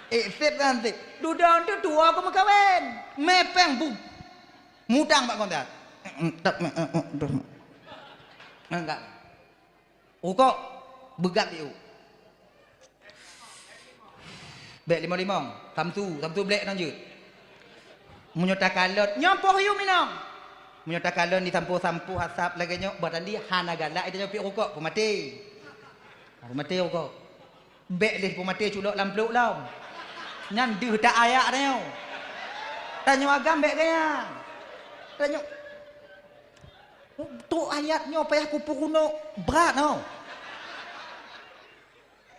Eh, sép kan, sép. Dudoe tu tuwoe keu meukawen. Mé péng bu-, mutang bak kontak. Enggak. Rukok, beugat yuk. Bék limong-limong, samsu, samsu blék nang jeuet. Meunyoe takalon, nyoe poh yum inong. Meunyoe takalon disampoe-sampoe asap lagée nyoe, bah tandi hana galak, ida nyoe piek rukok, peumaté. Peumaté rukok. Bék lé peumaté culok lam pluek lom. Nyan deuh tak ayak tanyoe. Tanyoe agam bék gaya. Tanyoe Trok ayat nyoe payah kupeurunoe brat nyoe.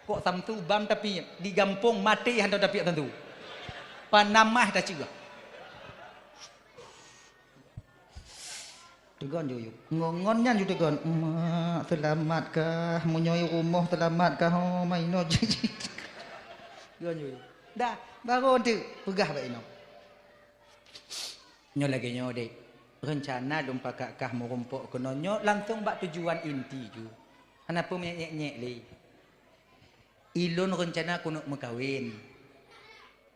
Kok samsu bam tapi di gampông maté hantom tapi samsu. Panamah taceugah. Teugon ju yuk. Ngon, ngon nyan ju teugon. Mak, seulamat kah? Meunyoe rumoh seulamat kah? Oh, mainoe jih. Teugon ju yuk. Dah, baru tu peugah bak inong. Nyoe lagée nyoe deh, reuncana lôn pakat kah meurumpok keunoe nyoe langsong bak tujuan inti ju. Hana peue meunyek-nyek lé. Ilôn reuncana keuneuk meukawen.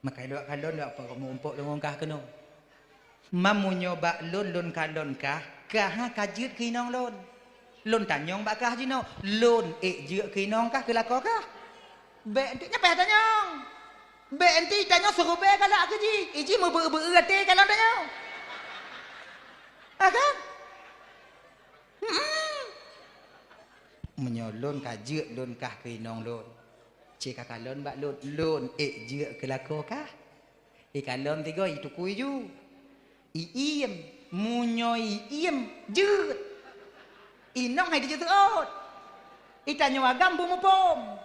Maka ilôn kalon lôn meurumpok lôn ngon kah keunoe. Meunyoe bak lôn, lôn kalon kah, kah ka jeuet keu inong lôn. Lôn tanyong bak kah jinoe, lôn ék jeuet keu inong kah, keu lakoe kah? Bèk enteuk nyan payah tanyong. Bèk enteuk tanyong siribèe galak keu jih. Iji meubeu-beu até kalon tanyong. Ha kan? Hmm. Meunyoe lôn ka jeuet lôn kah keu inong lôn, cit ka kalon bak lôn, lôn ék jeuet keu lakoe kah? Ikalon tiga itukui ju. Iiem, meunyoe iiem, jeuet. Inong hai dijeuet seuôt. Itanyoe agam beumuphom.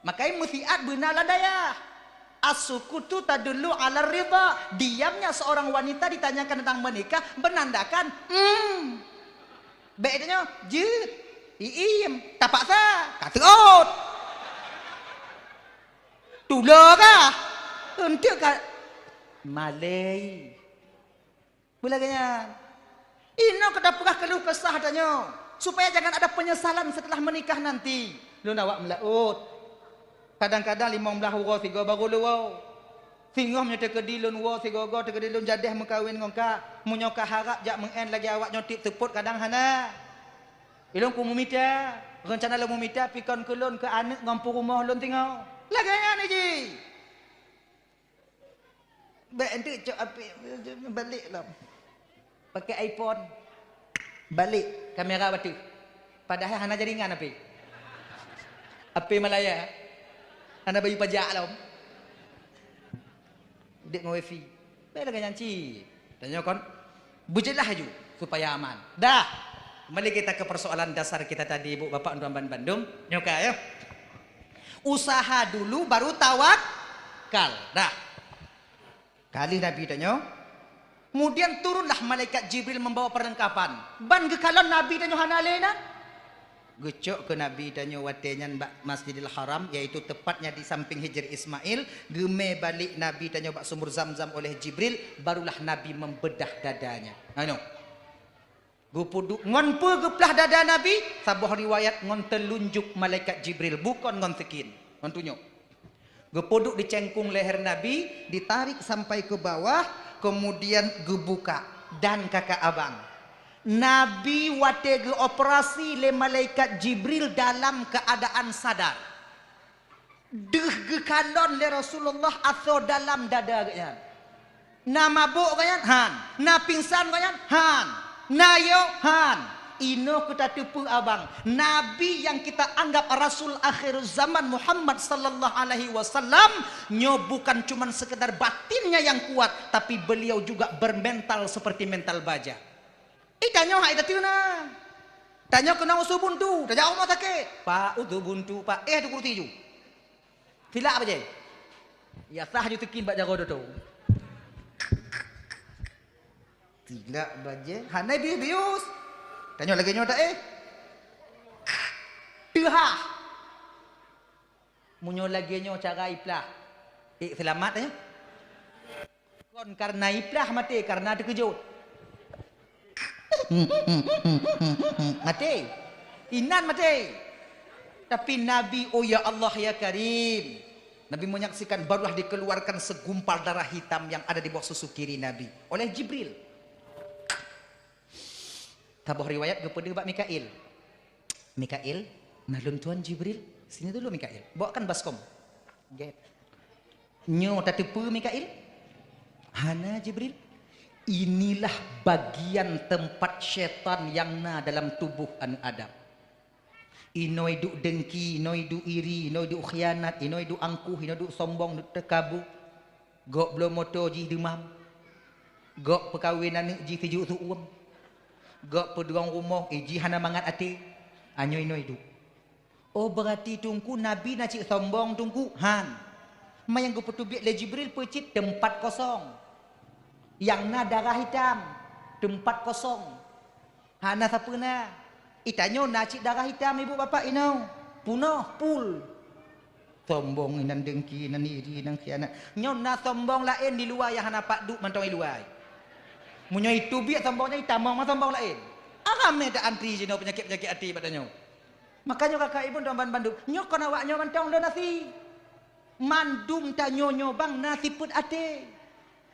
Makai meusiat beuna lam dayah. As-sukutu tadullu 'ala ridha. Diamnya seorang wanita ditanyakan tentang menikah menandakan, hmm. Bèk itanyoe, jeuet. Iiem, tapaksa, ka seuôt. Tulo kah? Enteuk ka malèe. Beulagèe nyan. Inoe keu tapeugah keuluh kesah tanyoe, supaya jangan ada penyesalan setelah menikah nanti. Lôn awak meulaôt. Kadang-kadang limong blaih uroe sigoe barô lôn woe. Singoh meunyoe teukeudi lôn woe sigoe-goe, teukeudi lôn jadeh meukawen ngon kah. Meunyoe kah harab jak meu'en lagèe awak nyoe tiep seupôt kadang hana. Ilôn ku meumita, reuncana lôn meumita pikon keu lôn keu aneuk ngon peurumoh lôn singoh. Lagèe nyan jih. Bèk enteuk cok apé balek lom. Pakai iPhone. Balek kamera bateue. Padahai hana jaringan apé. Apé Malaya. Hana bayeue pajak lom. Udép ngon wifi. Bèk lagèe nyan cit. Tanyoe kon beujeulaih laju supaya aman. Dah. Kembali kita ke persoalan dasar kita tadi, Ibu, Bapak, untuk bandum. Nyoe ka, ya. Usaha dulu baru tawakal. Dah. Ka lheueh Nabi tanyoe. Kemudian turunlah malaikat Jibril membawa perlengkapan. Ban geukalon Nabi tanyoe hana lé na. Geucok keu Nabi tanyoe watèe nyan bak Masjidil Haram, yaitu tepatnya di samping Hijr Ismail. Geumè balek Nabi tanyoe bak sumur Zamzam oleh Jibril, barulah Nabi membedah dadanya. Anu. Geupeuduek ngon peue geuplah dada Nabi? Saboh riwayat ngon teulunjuk malaikat Jibril, bukon ngon sikin, ngon tunyok. Geupeuduek di cengkong leher Nabi, ditarik sampai ke bawah, kemudian geubuka dan kakak abang. Nabi watèe geuoperasi lé malaikat Jibril dalam keadaan sadar. Deuh geukalon lé Rasulullah asoe dalam dada geuhnyan. Na mabök geuhnyan? Han. Na pingsan geuhnyan? Han. Na yo? Han. Inoe keu tateupeue abang, Nabi nyang kita anggap Rasul akhir zaman Muhammad sallallahu alaihi wasallam, nyoe bukan cuman sekedar batinnya yang kuat, tapi beliau juga bermental seperti mental baja. Eh, tanyoe hai tateue na. Tanyoe keunong su buntu, tajak rumoh sakét. Pak, usu buntu, Pak. Eh, tu kursi ju. Silak bajèe. Ya sah ju teukin bak jaroe doto. Silak bajèe, hana bius-bius. Tanyoe lagèe nyoe dak, eh. Teuhah. Meunyoe lagèe nyoe cara iplah. Eh, seulamat, eh. Kon karena iplah maté, karena teukeujot. Maté. Inan maté. Tapi Nabi, oh ya Allah, ya Karim. Nabi menyaksikan, barulah dikeluarkan segumpal darah hitam yang ada di bawah susu kiri Nabi oleh Jibril. Saboh riwayat geupeudeuh bak Mikail. "Mikail, nah lôn tuan Jibril, sini dulu Mikail. Bawakan baskom." Gét. "Nyoe tateupeue Mikail?" "Hana Jibril. Inilah bagian tempat syaitan yang na dalam tubuh aneuk Adam. Inoe duek dengki, inoe duek iri, inoe duek khianat, inoe duek angkuh, inoe duek sombong, duek teukabu. Gok bloe moto jih deumam. Gok peukawen aneuk jih sijuek su uem. Gok peudong rumoh, eh, jih hana mangat até. Anyoe inoe duek." "Oh, berarti Teungku, Nabi na cit sombong, Teungku?" "Han." Ma nyang geupeuteubiet lé Jibril peue cit? Teumpat kosong. Nyang na darah hitam. Teumpat kosong. Hana sapeue na. Itanyoe na cit darah hitam, ibu bapak inoe. Punoh, pul. Sombong inan, dengki inan, iri inan, khianat. Nyoe na sombong laén di luwa nyang hana pat duek mantong i luwa. Meunyoe iteubiet sombong nyan, itamong ma sombong laén. Ramé ta antri jinoe peunyakét-peunyakét até bak tanyoe. Makajih kakak ibu dan ban bandum, nyoe kon awak nyoe mantong lôn asi. Mandum tanyoe nyoe bang na sifeuet até.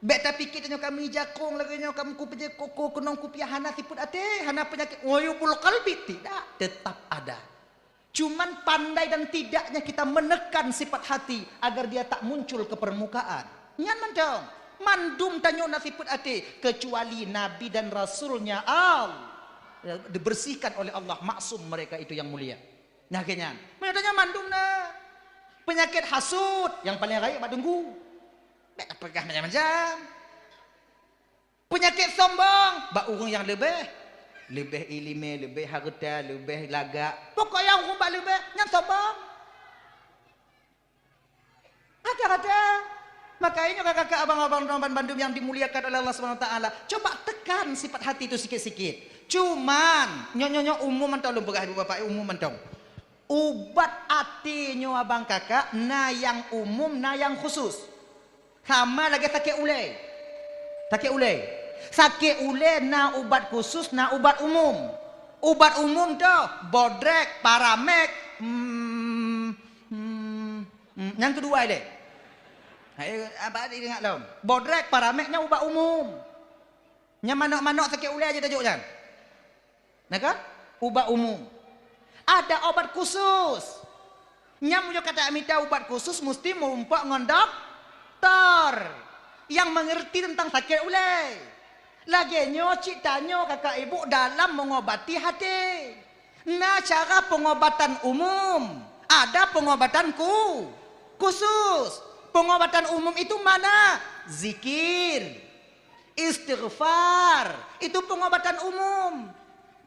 Bék tapike tanyoe kami jakong lagée nyoe, kamu kupeujeuet koko keunong kupiah hana sifeuet até, hana peunyakét uyubul qalbi, tidak, tetap ada. Cuman pandai dan tidaknya kita menekan sifat hati agar dia tak muncul ke permukaan. Nyan mantong, mandum tanyoe na sifeuet até, kecuali Nabi dan Rasulnya Allah. Dibersihkan oleh Allah, maksum mereka itu yang mulia. Nah, keu nyan. Meunyoe tanyoe mandum na. Peunyakét hasut, nyang paleng rayeuk bak teungku. Bék tapeugah macam-macam. Peunyakét sombong, bak ureuëng nyang leubeh. Leubeh iéleumé, leubeh hareuta, leubeh lagak. Pokok nyang ureuëng bak leubeh, nyan sombong. Rata-rata. Makanya kakak-kakak, abang-abang, teman bandum yang dimuliakan oleh Allah Subhanahu Wa Taala, coba tekan sifat hati itu sikit-sikit. Cuman, nyoe-nyoe umum mantong lôn peugah ibu bapak, umum mantong. Ubat até nyoe abang kakak, na nyang umum, na nyang khusus. Sama lagée sakét ulée. Sakét ulée. Sakét ulée na ubat khusus, na ubat umum. Ubat umum toh, bodrek, paramek, hmm, hmm, hmm, nyang keudua ilée. Hai, abang ingat lom. Bodrek, paramek nyan ubat umum. Nyang manok-manok sakét ulée aja tajok nyan. Nah kan? Ubat umum. Ada obat khusus. Nyang meunyoe ka tamita ubat khusus, musti meurumpok ngon doktor nyang mengerti tentang sakét ulée. Lagée nyoe cit tanyoe kakak ibu dalam mengobati hati. Na cara pengobatan umum, ada pengobatan ku-, khusus. Pengobatan umum itu mana? Zikir. Istighfar, itu pengobatan umum.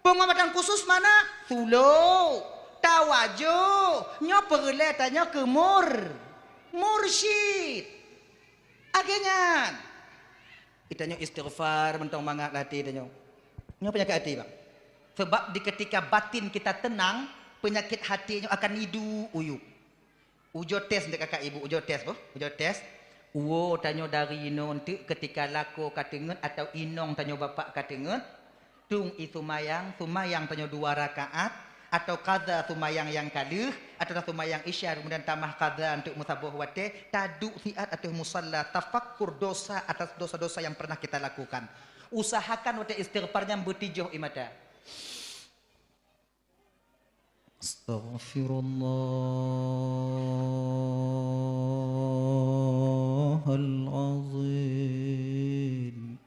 Pengobatan khusus mana? Suluk, tawajuh, nyoe peureulée tanyoe keu mur-, mursyid. Lagée nyan. Tanyoe istighfar mantong mangat lam até tanyoe. Nyoe peunyakét até, Bang. Sebab di ketika batin kita tenang, peunyakét hati nyoe akan iduek uyub. Ujoe tes dek kakak ibu, ujoe tes boh, ujoe tes. Uwoe tanyoe dari inoe enteuk keutika lakoe ka teungeut atawa inong tanyoe bapak ka teungeut, tueng ie seumayang, seumayang tanyoe dua rakaat, atawa qadha seumayang nyang ka lheueh, atawa seumayang isya keumudian tamah qadha enteuk meusaboh watée, taduek siat ateueh musalla, tafakkur dosa atas dosa-dosa yang pernah kita lakukan. Usahakan watée istighfar nyan beutijoh ie mata. Astaghfirullahalazim.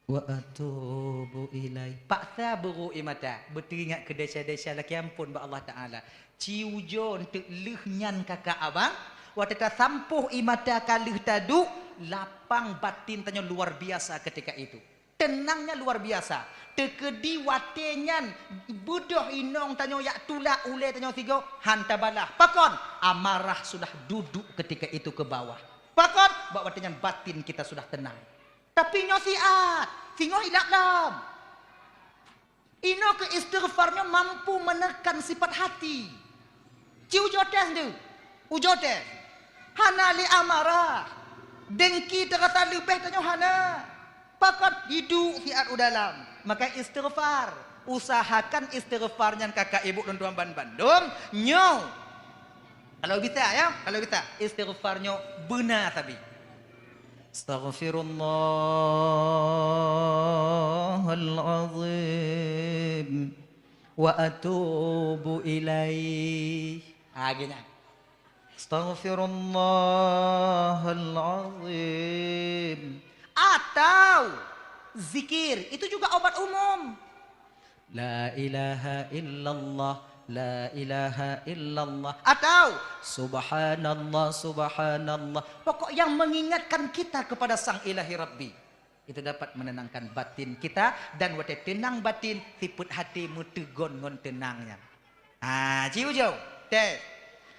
Wa atubu ilaih. Paksa beurôk ie mata, beuteuingat keu desya-desya lakée amphon bak Allah Taala. Ci ujoe enteuk lheueh nyan kakak abang, watée tasampôh ie mata ka lheueh taduek, lapang batin tanyoe luar biasa ketika itu. Teunangnya luar biasa. Teukeudi watée nyan beudôh inong tanyoe jak tulak ulée tanyoe sigoe, han tabalah. Pakon? Amarah sudah duduk ketika itu ke bawah. Pakon? Bak watée nyan batin kita sudah tenang. Tapi nyoe siat, singoh ilap lom. Inoe keu istighfar nyoe mampu menekan sifat hati. Ci ujoe tes tu. Ujoe tes. Hana lé amarah. Dengki teurasa leubeh tanyoe hana. Pakon? Iduek siat u dalam. Maka istighfar. Usahakan istighfar nyan kakak ibu lôn tuan ban bandum. Nyoe. Kalau bisa ya, kalau bisa. Istighfar nyoe beuna sabe. Astaghfirullahalazim. Wa atubu ilaih. Ha, geuh nyan. Astaghfirullahalazim. Atau zikir, itu juga obat umum. La ilaha illallah, la ilaha illallah. Atau subhanallah, subhanallah. Pokok yang mengingatkan kita kepada Sang Ilahi Rabbi. Itu dapat menenangkan batin kita, dan watée teunang batin, sifeuet hati meuteugon ngon teunang nyan. Ha, ci ujoe. Tes.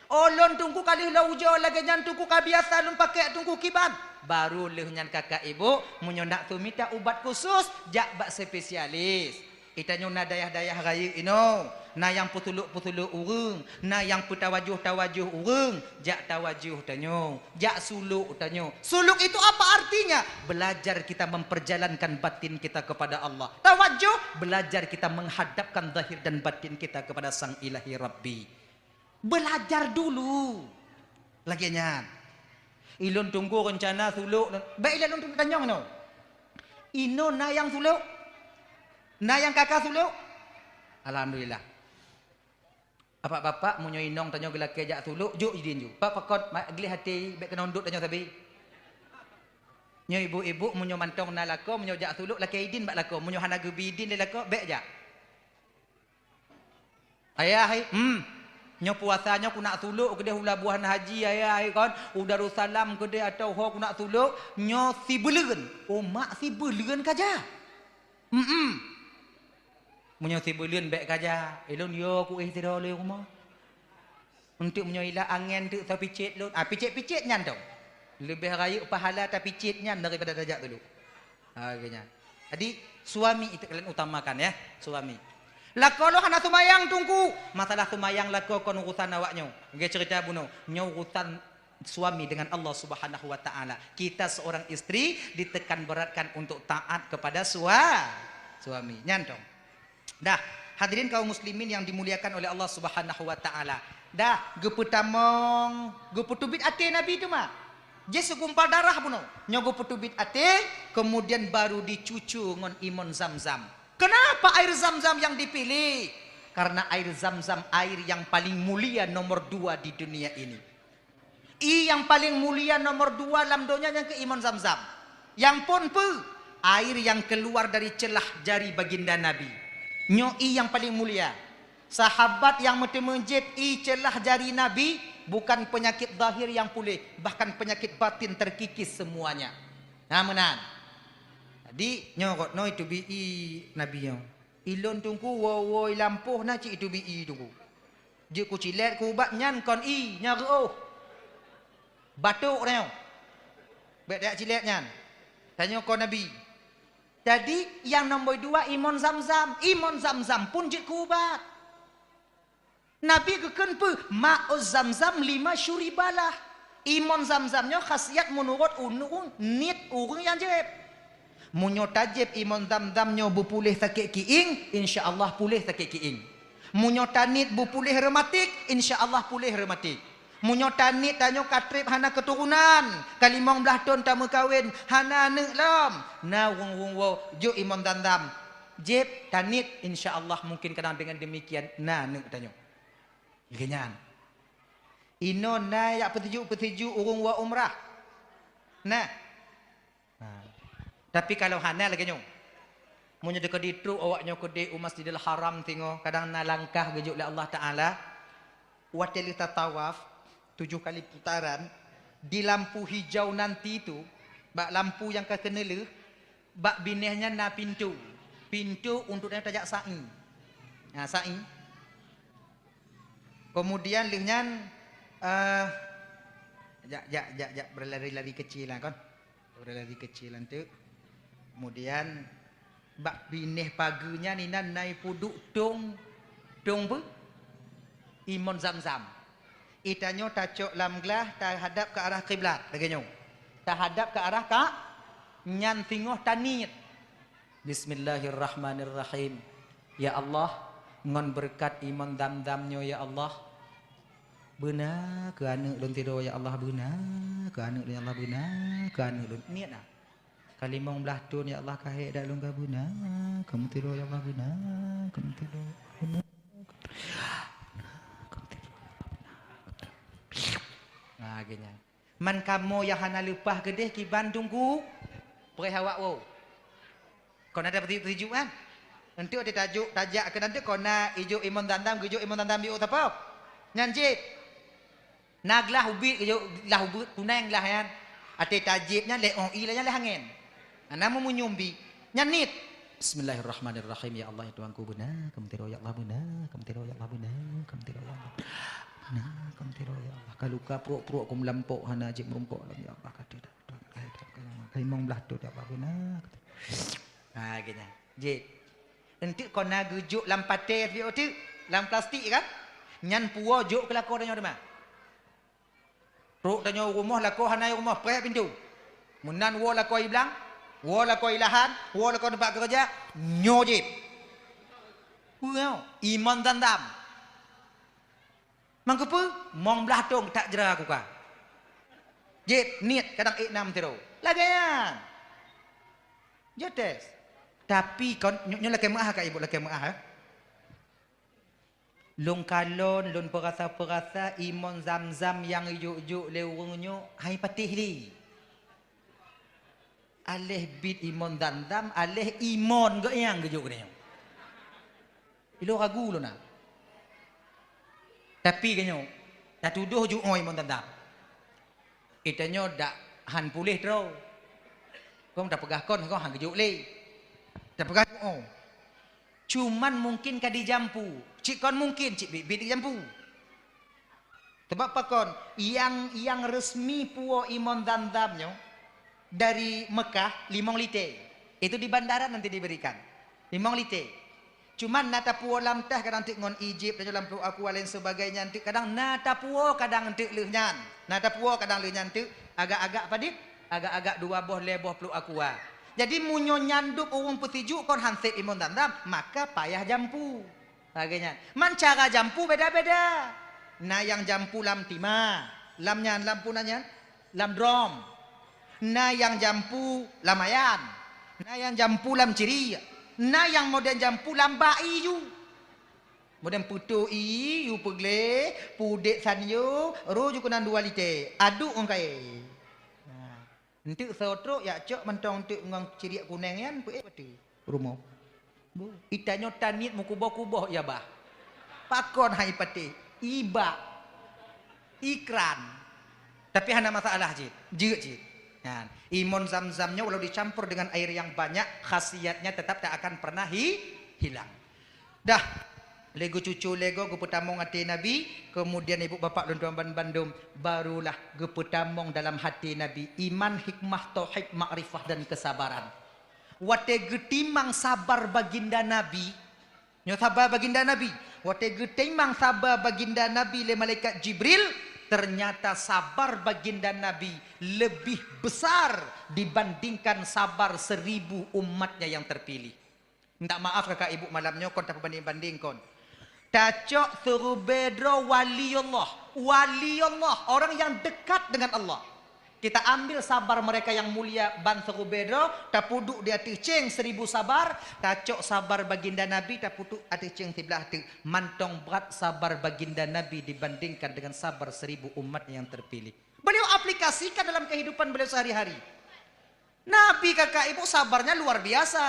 Oh, lôn teungku ka lheueh lôn ujoe lagée nyan teungku ka biasa lôn pakai teungku kiban. Baru lheueh nyan kakak ibu, meunyoe nak teumita ubat khusus, jak bak spesialis. Di tanyoe na dayah-dayah rayeuk inoe, na nyang peusuluk-peusuluk ureuëng, na nyang peutawajoh-tawajoh ureuëng, jak tawajoh tanyoe, jak suluk tanyoe. Suluk itu apa artinya? Belajar kita memperjalankan batin kita kepada Allah. Tawajoh, belajar kita menghadapkan zahir dan batin kita kepada Sang Ilahi Rabbi. Belajar dulu. Lagée nyan. Ilôn tunggu reuncana sulok. Bèk ilôn tanyong nyoe. Inoe na nyang sulok? Na nyang kaka sulok? Alhamdulillah. Bapak-bapak, meunyoe inong tanyoe geulakèe jak sulok, jok idin ju. Pak pakon ma-, gleh até, bèk keunoe dot tanyoe sabe. Nyoe ibu-ibu, meunyoe mantong na lakoe, meunyoe jak sulok, lakèe idin bak lakoe. Meunyoe hana geubi idin lé lakoe, bèk jak. Ayah, hai, hmm. Nyoe puasa nyoe ku nak sulok keudeh u Labuhan Haji, ayah, hai, kon. U Darussalam keudeh atau ho ku nak sulok. Nyoe sibeuleuen. Oh, mak sibeuleuen ka jak. Hmm. Meunyoe sibeuleuen bèk ka jak. Ilôn yo ku éh sidroe lé rumoh. Untuk meunyoe ila angèn teuk tapicet lôn. Ah, picet-picet nyan dong. Leubeh rayeuk pahala tapicet nyan daripada tajak sulok. Ha, geuh nyan. Jadi, suami itu kalian utamakan, ya, suami. Lakoe lôn hana seumayang, Teungku. Masalah seumayang lakoe kon urusan awak nyoe. Geuh cerita bunoe. Nyoe urusan suami dengan Allah Subhanahu wa Ta'ala. Kita seorang istri ditekan beratkan untuk taat kepada sua-, suami. Nyan dong. Dah, hadirin kaum muslimin yang dimuliakan oleh Allah Subhanahu wa Ta'ala. Dah, geupeutamong, geupeuteubiet até Nabi teuma. Jih seugumpal darah bunoe. Nyoe geupeuteubiet até, kemudian baru dicucu ngon imon Zam-Zam. Kenapa air Zam-Zam yang dipilih? Karena air Zam-Zam air yang paling mulia nomor dua di dunia ini. Ie nyang paleng mulia nomor dua lam donya nyang keuh imon Zam-Zam. Nyang phon peue? Air nyang keuluar dari ceulah jari baginda Nabi. Nyoe ie nyang paleng mulia. Sahabat nyang meuteumé jieb ie ceulah jari Nabi, bukan penyakit zahir nyang puléh, bahkan penyakit batin terkikis semuanya. Na meunan. Jadi, nyoe gob noe iteubiet ie Nabi nyoe. Ilôn Teungku woe-woe i lampôh na cit iteubiet ie Teungku. Jeuet kucilét kuubat nyan kon ie, nyan reuôh. Batuk tanyoe. Bèk tajak cilét nyan. Tanyoe kon Nabi. Jadi, nyang nomor dua imon Zam-Zam. Imon Zam-Zam pun jeuet kuubat. Nabi geukheun peue? Ma'u Zam-Zam lima syuribalah. Imon Zam-Zam nyoe khasiat meunurot ureueng niet ureueng nyang jieb. Meunyoe tajieb imon Zam-Zam nyoe beupuléh sakét kiéng, insya Allah puléh sakét kiéng. Meunyoe taniet beupuléh reumatik, insya Allah puléh reumatik. Meunyoe taniet tanyoe ka trép hana keuturonan, ka limong blaih thon tameukawen, hana aneuk lom, na ureueng-ureueng woe jok imon Zam-Zam. Jieb, taniet, insya Allah mungkin kadang dengan demikian na aneuk tanyoe. Lagèe nyan. Inoe na jak peutuju-peutuju ureueng woe umrah. Nah. Ha. Tapi kalau hana lagèe nyoe. Meunyoe teukeudi trok awak nyoe keudeh u Masjidil Haram singoh, kadang na langkah geujok lé Allah Taala. Watèe lheueh tatawaf tujoh kali putaran, di lampu hijau nanti tu, bak lampu nyang ka keuneulheueh, bak binéh nyan na pintoe. Pintoe untuk tajak sa'i. Ha, sa'i. Kemudian lheueh nyan, eh, jak, jak, jak, jak, berlari-lari kecil lah kon. Berlari kecil lah tu. Kemudian bak binéh pageue nyan inan na ipeuduek tong, tong peue? Imon Zam-Zam. Ie tanyoe tacok lam glah tahadap ke arah kiblat lagèe nyoe. Tahadap ke arah ka-, nyan singoh taniet. Bismillahirrahmanirrahim. Ya Allah, ngon beureukat imon Zam-Zam nyoe ya Allah, beuna keu aneuk lôn sidroe ya Allah, beuna keu aneuk lôn ya Allah, beuna keu aneuk lôn. Niet na. Ka limong blaih thon ya Allah, ka hék dak lôn ka beuna keu meusidroe ya Allah, beuna keu meusidroe, beuna keu meusidroe. Nah, geuh nyan. Man kamoe nyang hana leupah keudeh kiban Teungku, preh awak woe. Kon na tapeusijuek-sijuek kan? Enteuk teutajok tajak keu nanteuk kon na ijok imon Zam-Zam, geujok imon Zam-Zam jok sapo? Nyan jieb. Na glah ubit geujok glah ubit, kuneng glah nyan. Até tajieb nyan lé ôh ie lé nyan lé angén. Hana meumunyum bi. Nyan niet. Bismillahirrahmanirrahim. Ya Allah, ya Tuhanku, beuna keu meusidroe ya Allah, beuna keu meusidroe ya Allah, beuna keu meusidroe ya Allah. Beuna keu meusidroe ya Allah. Ka luka pruek-pruek keu meulampok hana jeuet meurumpok lom ya Allah. Ka tidak. Ka limong blaih thon ya Allah, beuna. Ha, geuh nyan. Jieb. Enteuk kon na geujok lam patè, lam plastik kan? Nyan puwoe jok keu lakoe tanyoe teuma. Trok tanyoe u rumoh, lakoe hana i rumoh, preh pintoe. Meunan woe lakoe i blang, woe lakoe i lahan, woe lakoe teumpat keureuja, nyoe jieb. Peue nyoe? Imon Zam-Zam. Mangkeupeue? Mong blaih thon tajra kuka. Jép, niet, kadang ék nam tiro. Lagée nyan. Jeuet tes. Tapi kon, nyoe, nyoe lakée meu'ah ka ibu, lakée meu'ah, eh. Lôn kalon, lôn peurasa-peurasa imon Zamzam nyang jok-jok lé ureuëng nyoe hai patéh lé. Aléh bit imon Zamzam, aléh imon geuh nyang geujok keunoe. Ilôn ragu lôn na. Tapi geuh nyoe, tatudoh jok imon Zamzam. Itanyoe dak han puléh droe. Kong tapeugah kon, kong han geujok lé. Tapeugah, oh. Cuman mungkin ka dijampu. Cit kon mungkin, cit biet-biet dijampu. Sebab pakon, yang, yang resmi puwoe imon Zamzam nyoe dari Mekah limong lite. Itu di bandara nanti diberikan. Limong lite. Cuman na tapuwoe lam teh kadang teuk ngon Egypt, dan lam Pluek Aqua lain sebagainya teuk kadang na tapuwoe kadang teuk lheueh nyan. Na tapuwoe kadang lheueh nyan teuk agak-agak padit, agak-agak dua boh lhée boh Pluek Aqua. Jadi meunyoe nyan dub ureuëng peusijuek kon han sép imon Zamzam, maka payah jampu. Lagée nyan. Man cara jampu beda-beda. Na nyang jampu lam tima, lam nyan, lam puna nyan, lam drom. Na nyang jampu lam ayan. Na nyang jampu lam ciri. Na nyang modern jampu lam bak ié ju. Modern peutoh ié ju peugleh, pudek sanyo, roh ju keunan dua lite. Aduk ongkai. Nah. Enteuk soe trok yak cok mantong enteuk ngon ciriek kuneng nyan peuék bateue rumoh. Bu, itanyoe taniet meukuboh-kuboh ya bah. Pakon hai patéh? Ibak. Ikran. Tapi hana masalah cit. Jeuet cit. Nyan. Imon Zamzam nyoe walau dicampur dengan air yang banyak, khasiatnya tetap tak akan pernah hi-, hilang. Dah, lé geucucu lé goe geupeutamong até Nabi, kemudian ibu bapak lôn tuan ban-, bandum, barulah geupeutamong dalam hati Nabi iman, hikmah, tauhid, makrifah dan kesabaran. Watée geutimang sabar baginda Nabi, nyoe sabar baginda Nabi, watée geutimang sabar baginda Nabi lé malaikat Jibril, ternyata sabar baginda Nabi lebih besar dibandingkan sabar seribu umatnya yang terpilih. Minta maaf kakak ibu malam nyoe kon tapeubanding-banding kon. Tacok seurubée droe wali Allah. Wali Allah, orang yang dekat dengan Allah. Kita ambil sabar mereka yang mulia ban seurubée droe, tapeuduek di ateueh céng seribu sabar, tacok sabar baginda Nabi, tapeuduek ateueh céng siblaih teuk. Mantong brat sabar baginda Nabi dibandingkan dengan sabar seribu umat yang terpilih. Beliau aplikasikan dalam kehidupan beliau sehari-hari. Nabi kakak ibu sabarnya luar biasa.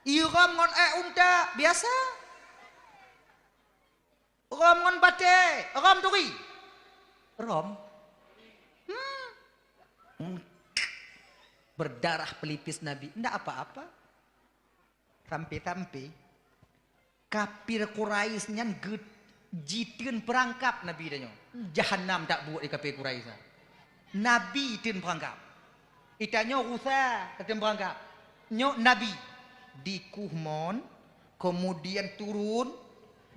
Irom ngon ék unta biasa. Rom ngon batée, rom turi. Rom. Hmm. Hmm. Berdarah pelipis Nabi. Ndak apa-apa. Sampai-sampai kafir Quraisy nyan geu-, jiteun peurangkab Nabi tanyoe. Jahanam tak buet di kafir Quraisy nyan. Nabi teun peurangkab. Itanyoe rusa teun peurangkab. Nyoe Nabi dikuh mon, kemudian turun,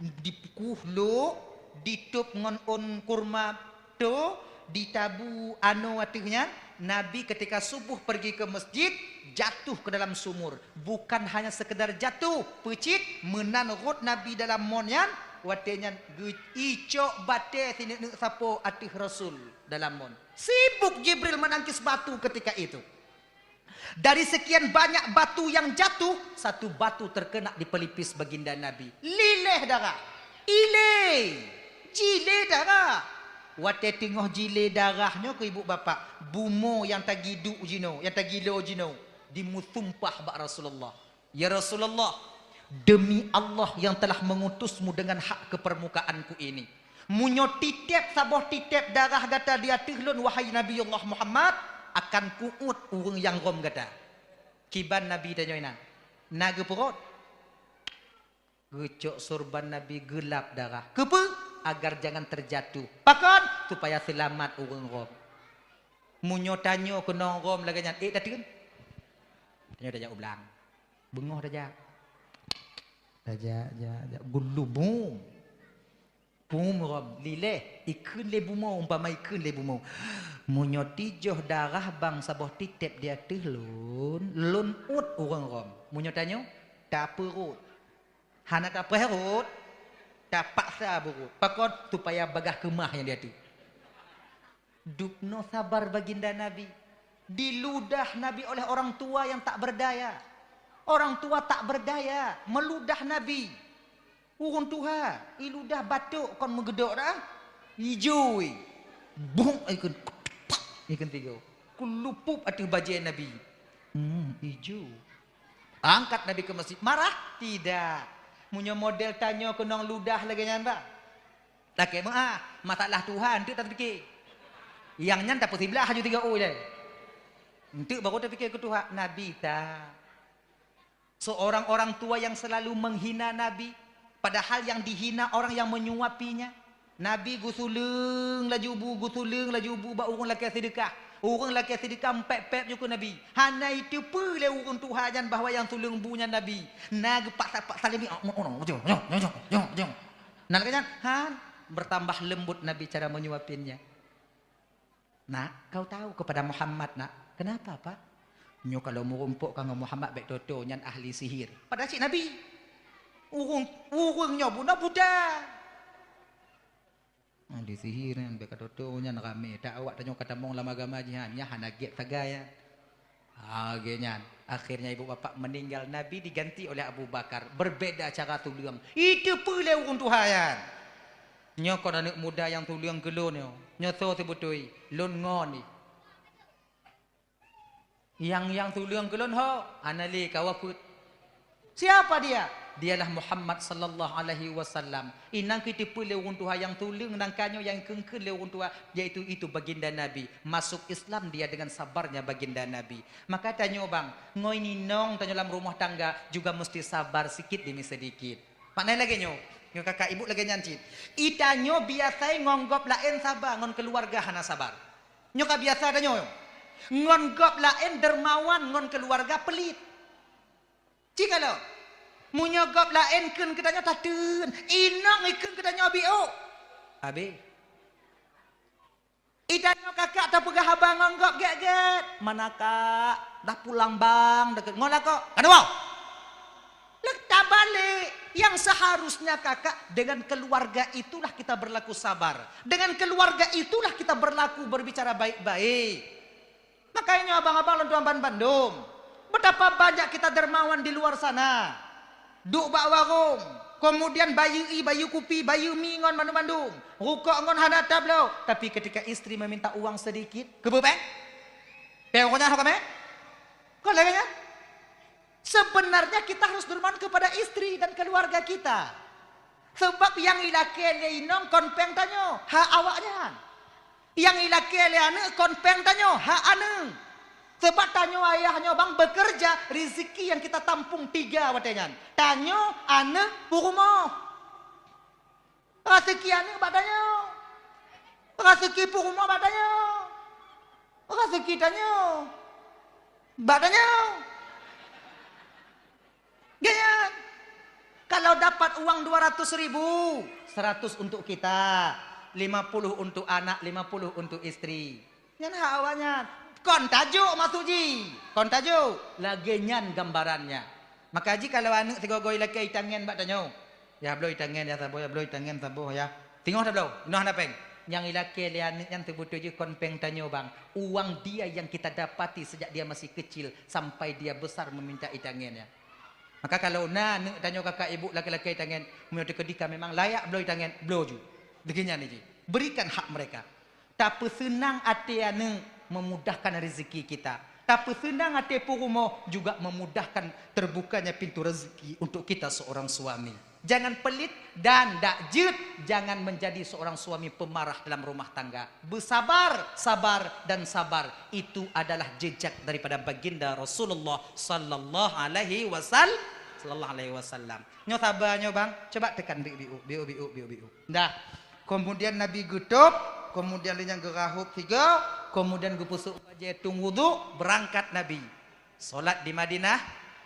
dikuh lok, ditôb ngon ôn kurma, to, ditabu anoe ateueh nyan, Nabi ketika subuh pergi ke masjid, jatuh ke dalam sumur. Bukan hanya sekedar jatuh, peucit, meunan rhot Nabi dalam mon nyan, watée nyan geu-, icok batée sineuk-neuk sapo ateueh Rasul dalam mon. Sibuk Jibril menangkis batu ketika itu. Dari sekian banyak batu yang jatuh, satu batu terkena di pelipis baginda Nabi. Lileh darah. Ilé. Jilé darah. Watée teungoh jilé darah nyoe keu ibu bapak, bumoe nyang tagiduek jinoe, nyang tagilo jinoe, dimeusumpah bak Rasulullah. Ya Rasulullah, demi Allah yang telah mengutusmu dengan hak ke permukaanku ini, meunyoe titeb saboh titeb darah gata di ateueh lôn, wahai Nabiullah Muhammad, akan kuuet ureuëng nyang rom gata. Kiban Nabi tanyoe inan? Na geupeuruet? Geucok sorban Nabi geulap darah. Keupeue? Agar jangan terjatuh. Pakon? Supaya seulamat ureuëng rom. Meunyoe tanyoe keunong rom lagée nyan, ék tateun? Tanyoe tajak u blang. Beungoh tajak. Tajak, jak, jak. Geulubu. Pum rom, lileh, ikheun lé bumoe, umpama ikheun lé bumoe. Meunyoe tijoh darah bang saboh titeb di ateueh lôn, lôn uet ureuëng rom. Meunyoe tanyoe, tapeuruet. Hana tapeurot, tapaksa beurot. Pakon? Supaya bagaih keumah nyang di ateueh. Dubnoe sabar baginda Nabi. Diludah Nabi oleh orang tua yang tak berdaya. Orang tua tak berdaya, meludah Nabi. Ureuëng tuha, iludah batuk kon meugedok dah. Ijo, eh. Buk ikun, ikun tiga. Kulupuk ateueh bajée Nabi. Hmm, ijo. Angkat Nabi ke masjid. Marah? Tidak. Meunyoe model tanyoe keunong ludah lagée nyan, bah. Lakée meu'ah, masalah tuha eunteuk tapike. Nyang nyan tapeusiblah aju tiga u ilée. Eunteuk baru tapike keu tuha, Nabi ta. Seorang orang tua yang selalu menghina Nabi, padahal yang dihina orang yang menyuapinya. Nabi geusuleueng laju bu, geusuleueng laju bu bak ureuëng lakée seudeukah. Ureuëng lakée seudeukah pép-pép ju keu Nabi. Hana iteupeue lé ureuëng tuha nyan bahwa nyang suleueng bu nyan Nabi. Na geupaksa-paksa lé mi, "Oh, oh, oh, jom, jom, jom, jom, jom, jom." Nah, lagée nyan, han, bertambah lembut Nabi cara menyuapinnya. "Nak, kau tahu kepada Muhammad, nak." "Kenapa, Pak?" "Nyoe kalau meurumpok ka ngon Muhammad, bék toto nyan ahli sihir." Padahal cit Nabi. Ureuëng, ureuëng nyoe bunoe buta. Ahli sihir nyan, bék ka toto nyan ramé. Tak awak tanyoe ka tamong lam agama jihan, nyan hana gét sagai nyan. Lagée nyan, akhirnya ibu bapak meninggal, Nabi diganti oleh Abu Bakar. Berbeda cara tuleueng. Iteupeue lé ureuëng tuha nyan. Nyoe kon aneuëk muda nyang tuleueng keu lôn nyoe. Nyoe soe sibeutôi? Lôn ngon jih. Nyang, nyang tuleueng keu lôn ho? Hana lé, ka wafeuet. Siapa dia? Dialah Muhammad sallallahu alaihi wasallam. Inong keu iteupeue lé ureuëng tuha nyang tuleueng nangka nyoe nyang kheun-kheun lé ureuëng tuha, yaitu itu baginda Nabi. Masuk Islam dia dengan sabarnya baginda Nabi. Maka tanyoe bang, ngon inong tanyoe lam rumoh tangga juga mesti sabar sikit demi sedikit. Makna lagée nyoe, nyoe kakak ibu lagée nyan cit. Itanyoe biasa ngon gob laén saba, ngon keuluwarga hana sabar. Nyoe ka biasa tanyoe. Ngon gob laén dermawan, ngon keuluwarga pelit. Ci ka lom. Meunyoe gob laén kheun keu tanyoe tateun, inong ikheun keu tanyoe biôk. Habéh. Itanyoe kakak tapeugah haba ngon gob gét-gét. "Mana, Kak? Dah pulang, Bang?" Deket ngon lakoe. Ka dua. Leuh tabalek. Yang seharusnya kakak, dengan keluarga itulah kita berlaku sabar. Dengan keluarga itulah kita berlaku berbicara baik-baik. Makanya abang-abang lôn tuan ban bandum, betapa banyak kita dermawan di luar sana. Duek bak warong, kemudian bayeue ie, bayeue kupi, bayeue mi ngon mandum-mandum. Rukok ngon hana tabloe, tapi ketika istri meminta uang sedikit, keubeue péng? Péng rukok nyan ho kamé? Kon lagée nyan? Sebenarnya kita harus dermawan kepada istri dan keluarga kita. Sebab nyang ilakée lé inong kon péng tanyoe, hak awaknyan. Nyang ilakée lé aneuëk kon péng tanyoe, hak aneuëk. Sebab tanyoe ayah nyoe bang bekerja, rezeki yang kita tampung tiga watée nyan. Tanyoe, aneuëk, peurumoh. Rezeki aneuëk bak tanyoe. Rezeki peurumoh bak tanyoe. Rezeki tanyoe bak tanyoe. Gét nyan. Kalau dapat uang dua ratus ribu, seratus untuk kita, lima puluh untuk anak, lima puluh untuk istri. Nyan hak awaknyan. Kon tajok maksud jih. Kon tajok. Lagée nyan gambarannya. Maka jih kalau aneuëk sigoe-goe ilakée itangen bak tanyoe. Ya bloe itangen ya saboh, ya bloe itangen saboh ya. Singoh tabloe, inoe hana péng. Nyang ilakée lé aneuëk nyan teubeutôi jih kon péng tanyoe bang. Uang dia yang kita dapati sejak dia masih kecil sampai dia besar meminta itangen ya. Maka kalau na aneuëk tanyoe kakak ibu laki-laki itangen, meunyoe teukeudi ka memang layak bloe itangen, bloe ju. Lagée nyan jih. Berikan hak mereka. Tapeuseunang até aneuëk memudahkan rezeki kita. Tapeuseunang até peurumoh juga memudahkan terbukanya pintu rezeki untuk kita seorang suami. Jangan pelit dan dak jeuet, jangan menjadi seorang suami pemarah dalam rumah tangga. Bersabar, sabar, dan sabar. Itu adalah jejak daripada baginda Rasulullah sallallahu alaihi wasal-, sallallahu alaihi wasallam. Nyoe saba nyoe bang, coba tekan biu-biu, biu-biu, biu-biu. Dah. Kemudian Nabi geutôb, kemudian lheueh nyan geurahôb sigoe, kemudian geupeusôk bajée tueng wudhu, beurangkat Nabi. Solat di Madinah,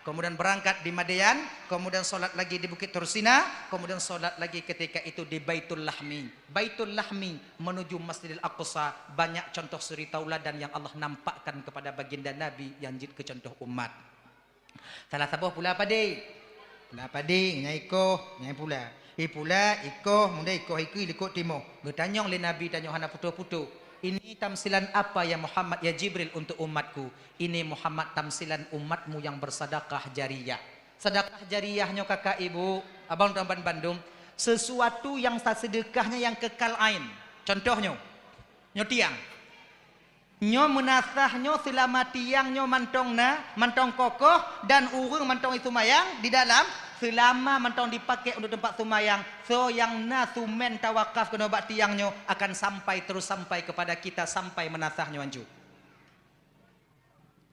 kemudian beurangkat di Madian, kemudian solat lagi di Bukit Tursina, kemudian solat lagi ketika itu di Baitul Lahmi. Baitul Lahmi menuju Masjidil Aqsa, banyak contoh suri tauladan yang Allah nampakkan kepada baginda Nabi yang jeuet keu contoh umat. Salah saboh pula padé. Pula padé, nyang ikoh, nyang pula. Ipula, ikoh, muda ikoh, ikui likot timoh. Geutanyong lé Nabi tanyoe hana putôh-putôh. "Ini tamsilan apa ya Muhammad, ya Jibril, untuk umatku?" "Ini Muhammad tamsilan umatmu yang bersedekah jariyah." Sedekah jariyah nyoe kakak ibu, abang tuan bandum, sesuatu yang sedekahnya yang kekal ain. Contoh nyoe, nyoe tiang. Nyoe meunasah nyoe seulama tiang nyoe mantong na, mantong kokoh dan ureuëng mantong iseumayang di dalam, seulama mantong dipakai untuk teumpat seumayang, soe nyang na sumen tawakaf keunoe bak tiang nyoe akan sampai terus sampai kepada kita sampai meunasah nyoe anju.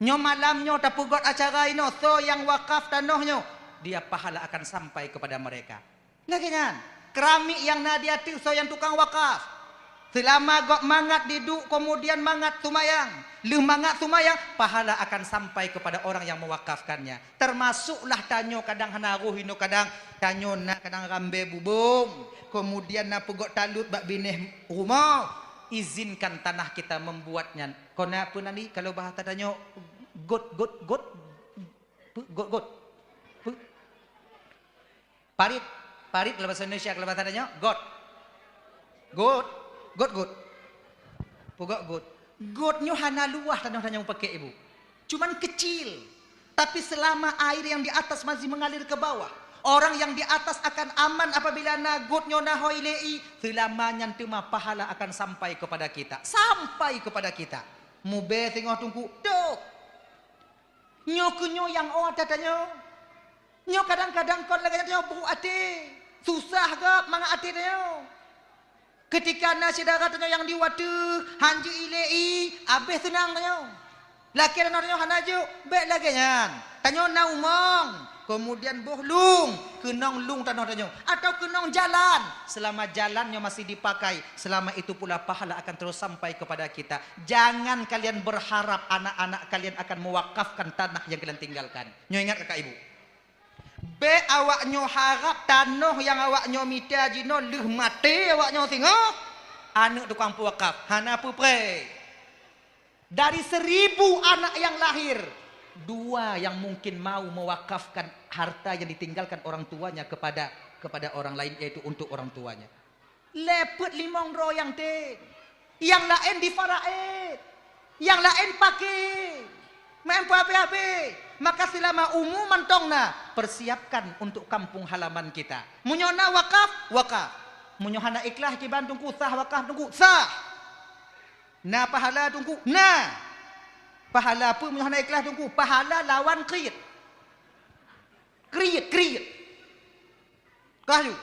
Nyoe malam nyoe tapeugot acara inoe, soe nyang wakaf tanoh nyoe, dia pahala akan sampai kepada mereka. Lagée nyan, keramik nyang na di ateueh soe nyang tukang wakaf. Seulama gob mangat diduek, kemudian mangat seumayang, lheueh mangat seumayang, pahala akan sampai kepada orang yang mewakafkannya. Termasuklah tanyoe kadang hana roh inoe, kadang tanyoe na kadang rambée bubong, kemudian na peugot talut bak binéh rumoh. Izinkan tanah kita membuat nyan. Kona peue nan di, kalau bahasa tanyoe, got, got, got, pe-, got, got. Pe-, parit, parit kalau bahasa Indonesia, kalau bahasa tanyoe, got. Got, got, got. Peugot got. Got nyoe hana luwah tanoh tanyoe pakai ibu. Cuman kecil. Tapi selama air yang di atas masih mengalir ke bawah, orang yang di atas akan aman apabila na got nyoe na hôi lé i, selama nyan teuma pahala akan sampai kepada kita. Sampai kepada kita. Mubée singoh teungku, toh. Nyoe keuh nyoe nyang ôh ata tanyoe. Nyoe kadang-kadang kon lagée nyan tanyoe brok até. Susah gob mangat até tanyoe. Keutika na syedara tanyoe nyang di watée hanjeuet ilée i, abéh seunang tanyoe. Lakée tanoh tanyoe hana jok, bék lagée nyan. Tanyoe na umong, kemudian boh lueng, keunong lueng tanoh tanyoe, atau keunong jalan. Selama jalan nyoe masih dipakai, selama itu pula pahala akan terus sampai kepada kita. Jangan kalian berharap anak-anak kalian akan mewakafkan tanah yang kalian tinggalkan. Nyoe ingat kakak ibu. Bék awak nyoe harab tanoh nyang awak nyoe mita jinoe lheueh maté awak nyoe singoh, aneuëk tukang peuwakaf hana peupreh. Dari seribu anak yang lahir, dua yang mungkin mau mewakafkan harta yang ditinggalkan orang tuanya kepada, kepada orang lain, yaitu untuk orang tuanya. Lé peuet limong droe nyang tem. Nyang laén di Faraid. Nyang laén paké. Meu'en peuhabéh-habéh. Maka selama umu mantong na, persiapkan untuk kampung halaman kita. Meunyoe na wakaf, wakaf. Meunyoe hana ikhlas kiban teungku, sah wakaf teungku, sah. Na pahala teungku, na. Pahala peue meunyoe hana ikhlas teungku? Pahala lawan kriet. Kriet, kriet. Kah ju.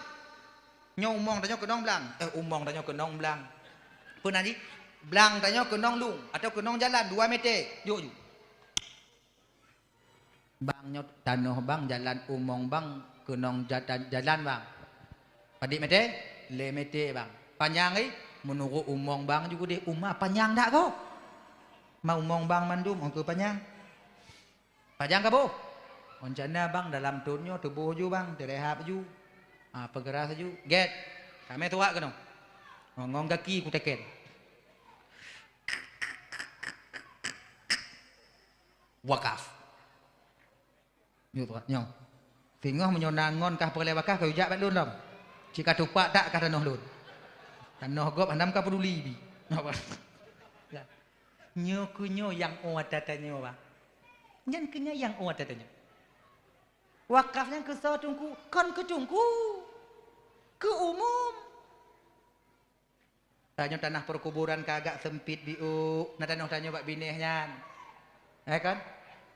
Nyoe umong tanyoe keunong blang. Eh, umong tanyoe keunong blang. Peue nan jih? Blang tanyoe keunong lueng atau keunong jalan dua meter. Jok ju. Bang nyoe tanoh bang, jalan umong bang, keunong ja-, jalan bang. Padit meter? Lé meter bang. Panyang eh? Meunurot umong bang ju keudeh, uma panyang dak ko? Ma umong bang mandum, ongkeu panyang. Panyang ka boh? Rencana bang dalam thon nyoe tuboh ju bang, teurehab ju. Ah, peugera saju. Gét. Kamé tuwak keunoe. Ngon, ngon gaki kuteken. Wakaf. Nyoe, nyoe. Singoh meunyoe na ngon kah peureulée wakaf, kayue jak bak lôn lom. Cit ka tupak tak kah tanoh lôn. Tanoh gob hana ka peuduli bi. Ya. Nyoe keuh nyoe nyang ôh ata tanyoe, bah. Nyan keuh nyan nyang ôh ata tanyoe. Wakaf nyan keu soe teungku? Kon keu teungku. Keu umum. Tanyoe tanah perkuburan ka agak sempit biuk, na tanoh tanyoe bak binéh nyan. Eh kan?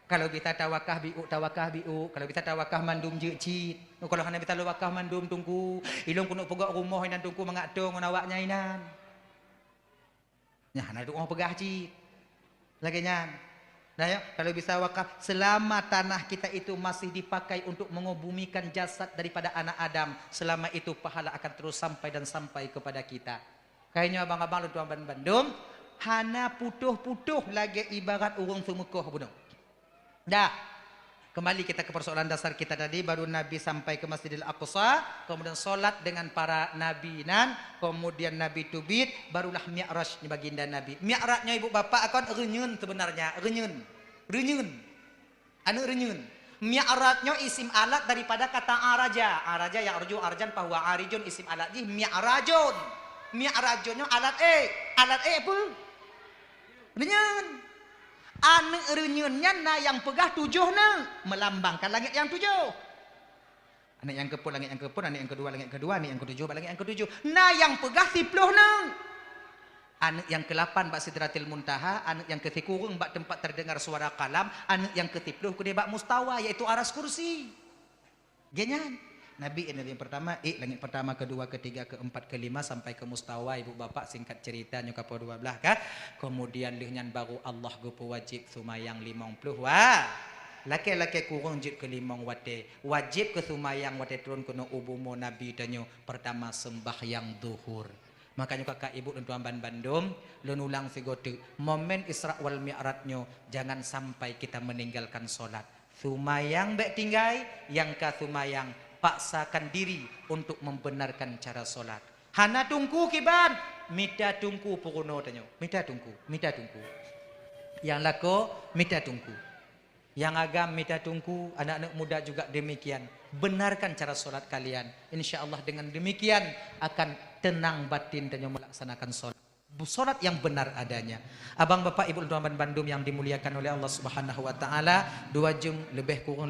Kalau bisa tawakah biuk, tawakah biuk. Kalau bisa tawakah mandum jeuet cit. Oh, kalau hana bisa lôn wakah mandum teungku, ilôn keuneuk peugok rumoh inan teungku mangat toe ngon awaknyan inan. Nyan hana tuoh peugah cit. Lagée nyan. Nah, ya, kalau bisa wakaf, selama tanah kita itu masih dipakai untuk mengebumikan jasad daripada anak Adam, selama itu pahala akan terus sampai dan sampai kepada kita. Kayaknya abang-abang lôn tuan ban-, bandum, hana putôh-putôh lagée ibarat ureuëng seumeukoh bunoe. Dah. Kembali kita ke persoalan dasar kita tadi, baru Nabi sampai ke Masjidil Aqsa, kemudian sholat dengan para nabi nan, kemudian Nabi teubiet, barulah Mi'raj ni baginda Nabi. Mi'raj nyoe ibu bapak kon reunyeun sebenarnya, reunyeun. Reunyeun. Anu reunyeun. Mi'raj nyoe isim alat daripada kata araja. Araja ya'ruju arjan fahuwa arijun, isim alat jih mi'rajun. Mi'raj nyoe alat ék. Alat ék peue? Reunyeun. Aneuk reunyeun nyan na nyang peugah tujoh neuk, meulambangkan langét nyang tujoh. Aneuk nyang keupeuet langét nyang keupeuet, aneuk nyang keudua langét keudua, aneuk nyang keutujoh bak langét nyang keutujoh. Na nyang peugah siploh neuk. Aneuk nyang keulapan bak Sidratil Muntaha, aneuk nyang keusikureueng bak teumpat terdengar suara kalam, aneuk nyang keusiploh keudeh bak mustawa, yaitu aras kursi. Geuh nyan. Nabi nyang pertama, ék langét pertama, kedua, ketiga, keempat, kelima, sampai ke mustawa, ibu bapak, singkat cerita, nyoe ka poh dua belas ka. Kemudian lheueh nyan baru Allah geupeuwajéb seumayang limong ploh wa-, lakée-lakée kureueng jeuet keu limong watée. Wajéb keu seumayang watée turun keunoe u bumoe Nabi tanyoe, pertama sembahyang zuhur. Makanya kakak ibu dan tuan ban bandum, lôn ulang sigoe teuk, momen Isra wal Mi'raj nyoe jangan sampai kita meninggalkan solat. Seumayang bék tinggai, nyang ka seumayang paksakan diri untuk membenarkan cara solat. Hana teungku kiban, mita teungku peurunoe tanyoe, mita teungku, mita teungku. Nyang lakoe mita teungku. Nyang agam mita teungku, aneuk-aneuk muda juga demikian. Benarkan cara solat kalian. Insya Allah dengan demikian akan tenang batin tanyoe melaksanakan solat. Solat yang benar adanya. Abang, bapak, ibu, teman-teman bandum yang dimuliakan oleh Allah Subhanahu wa taala, dua jam lebih kurang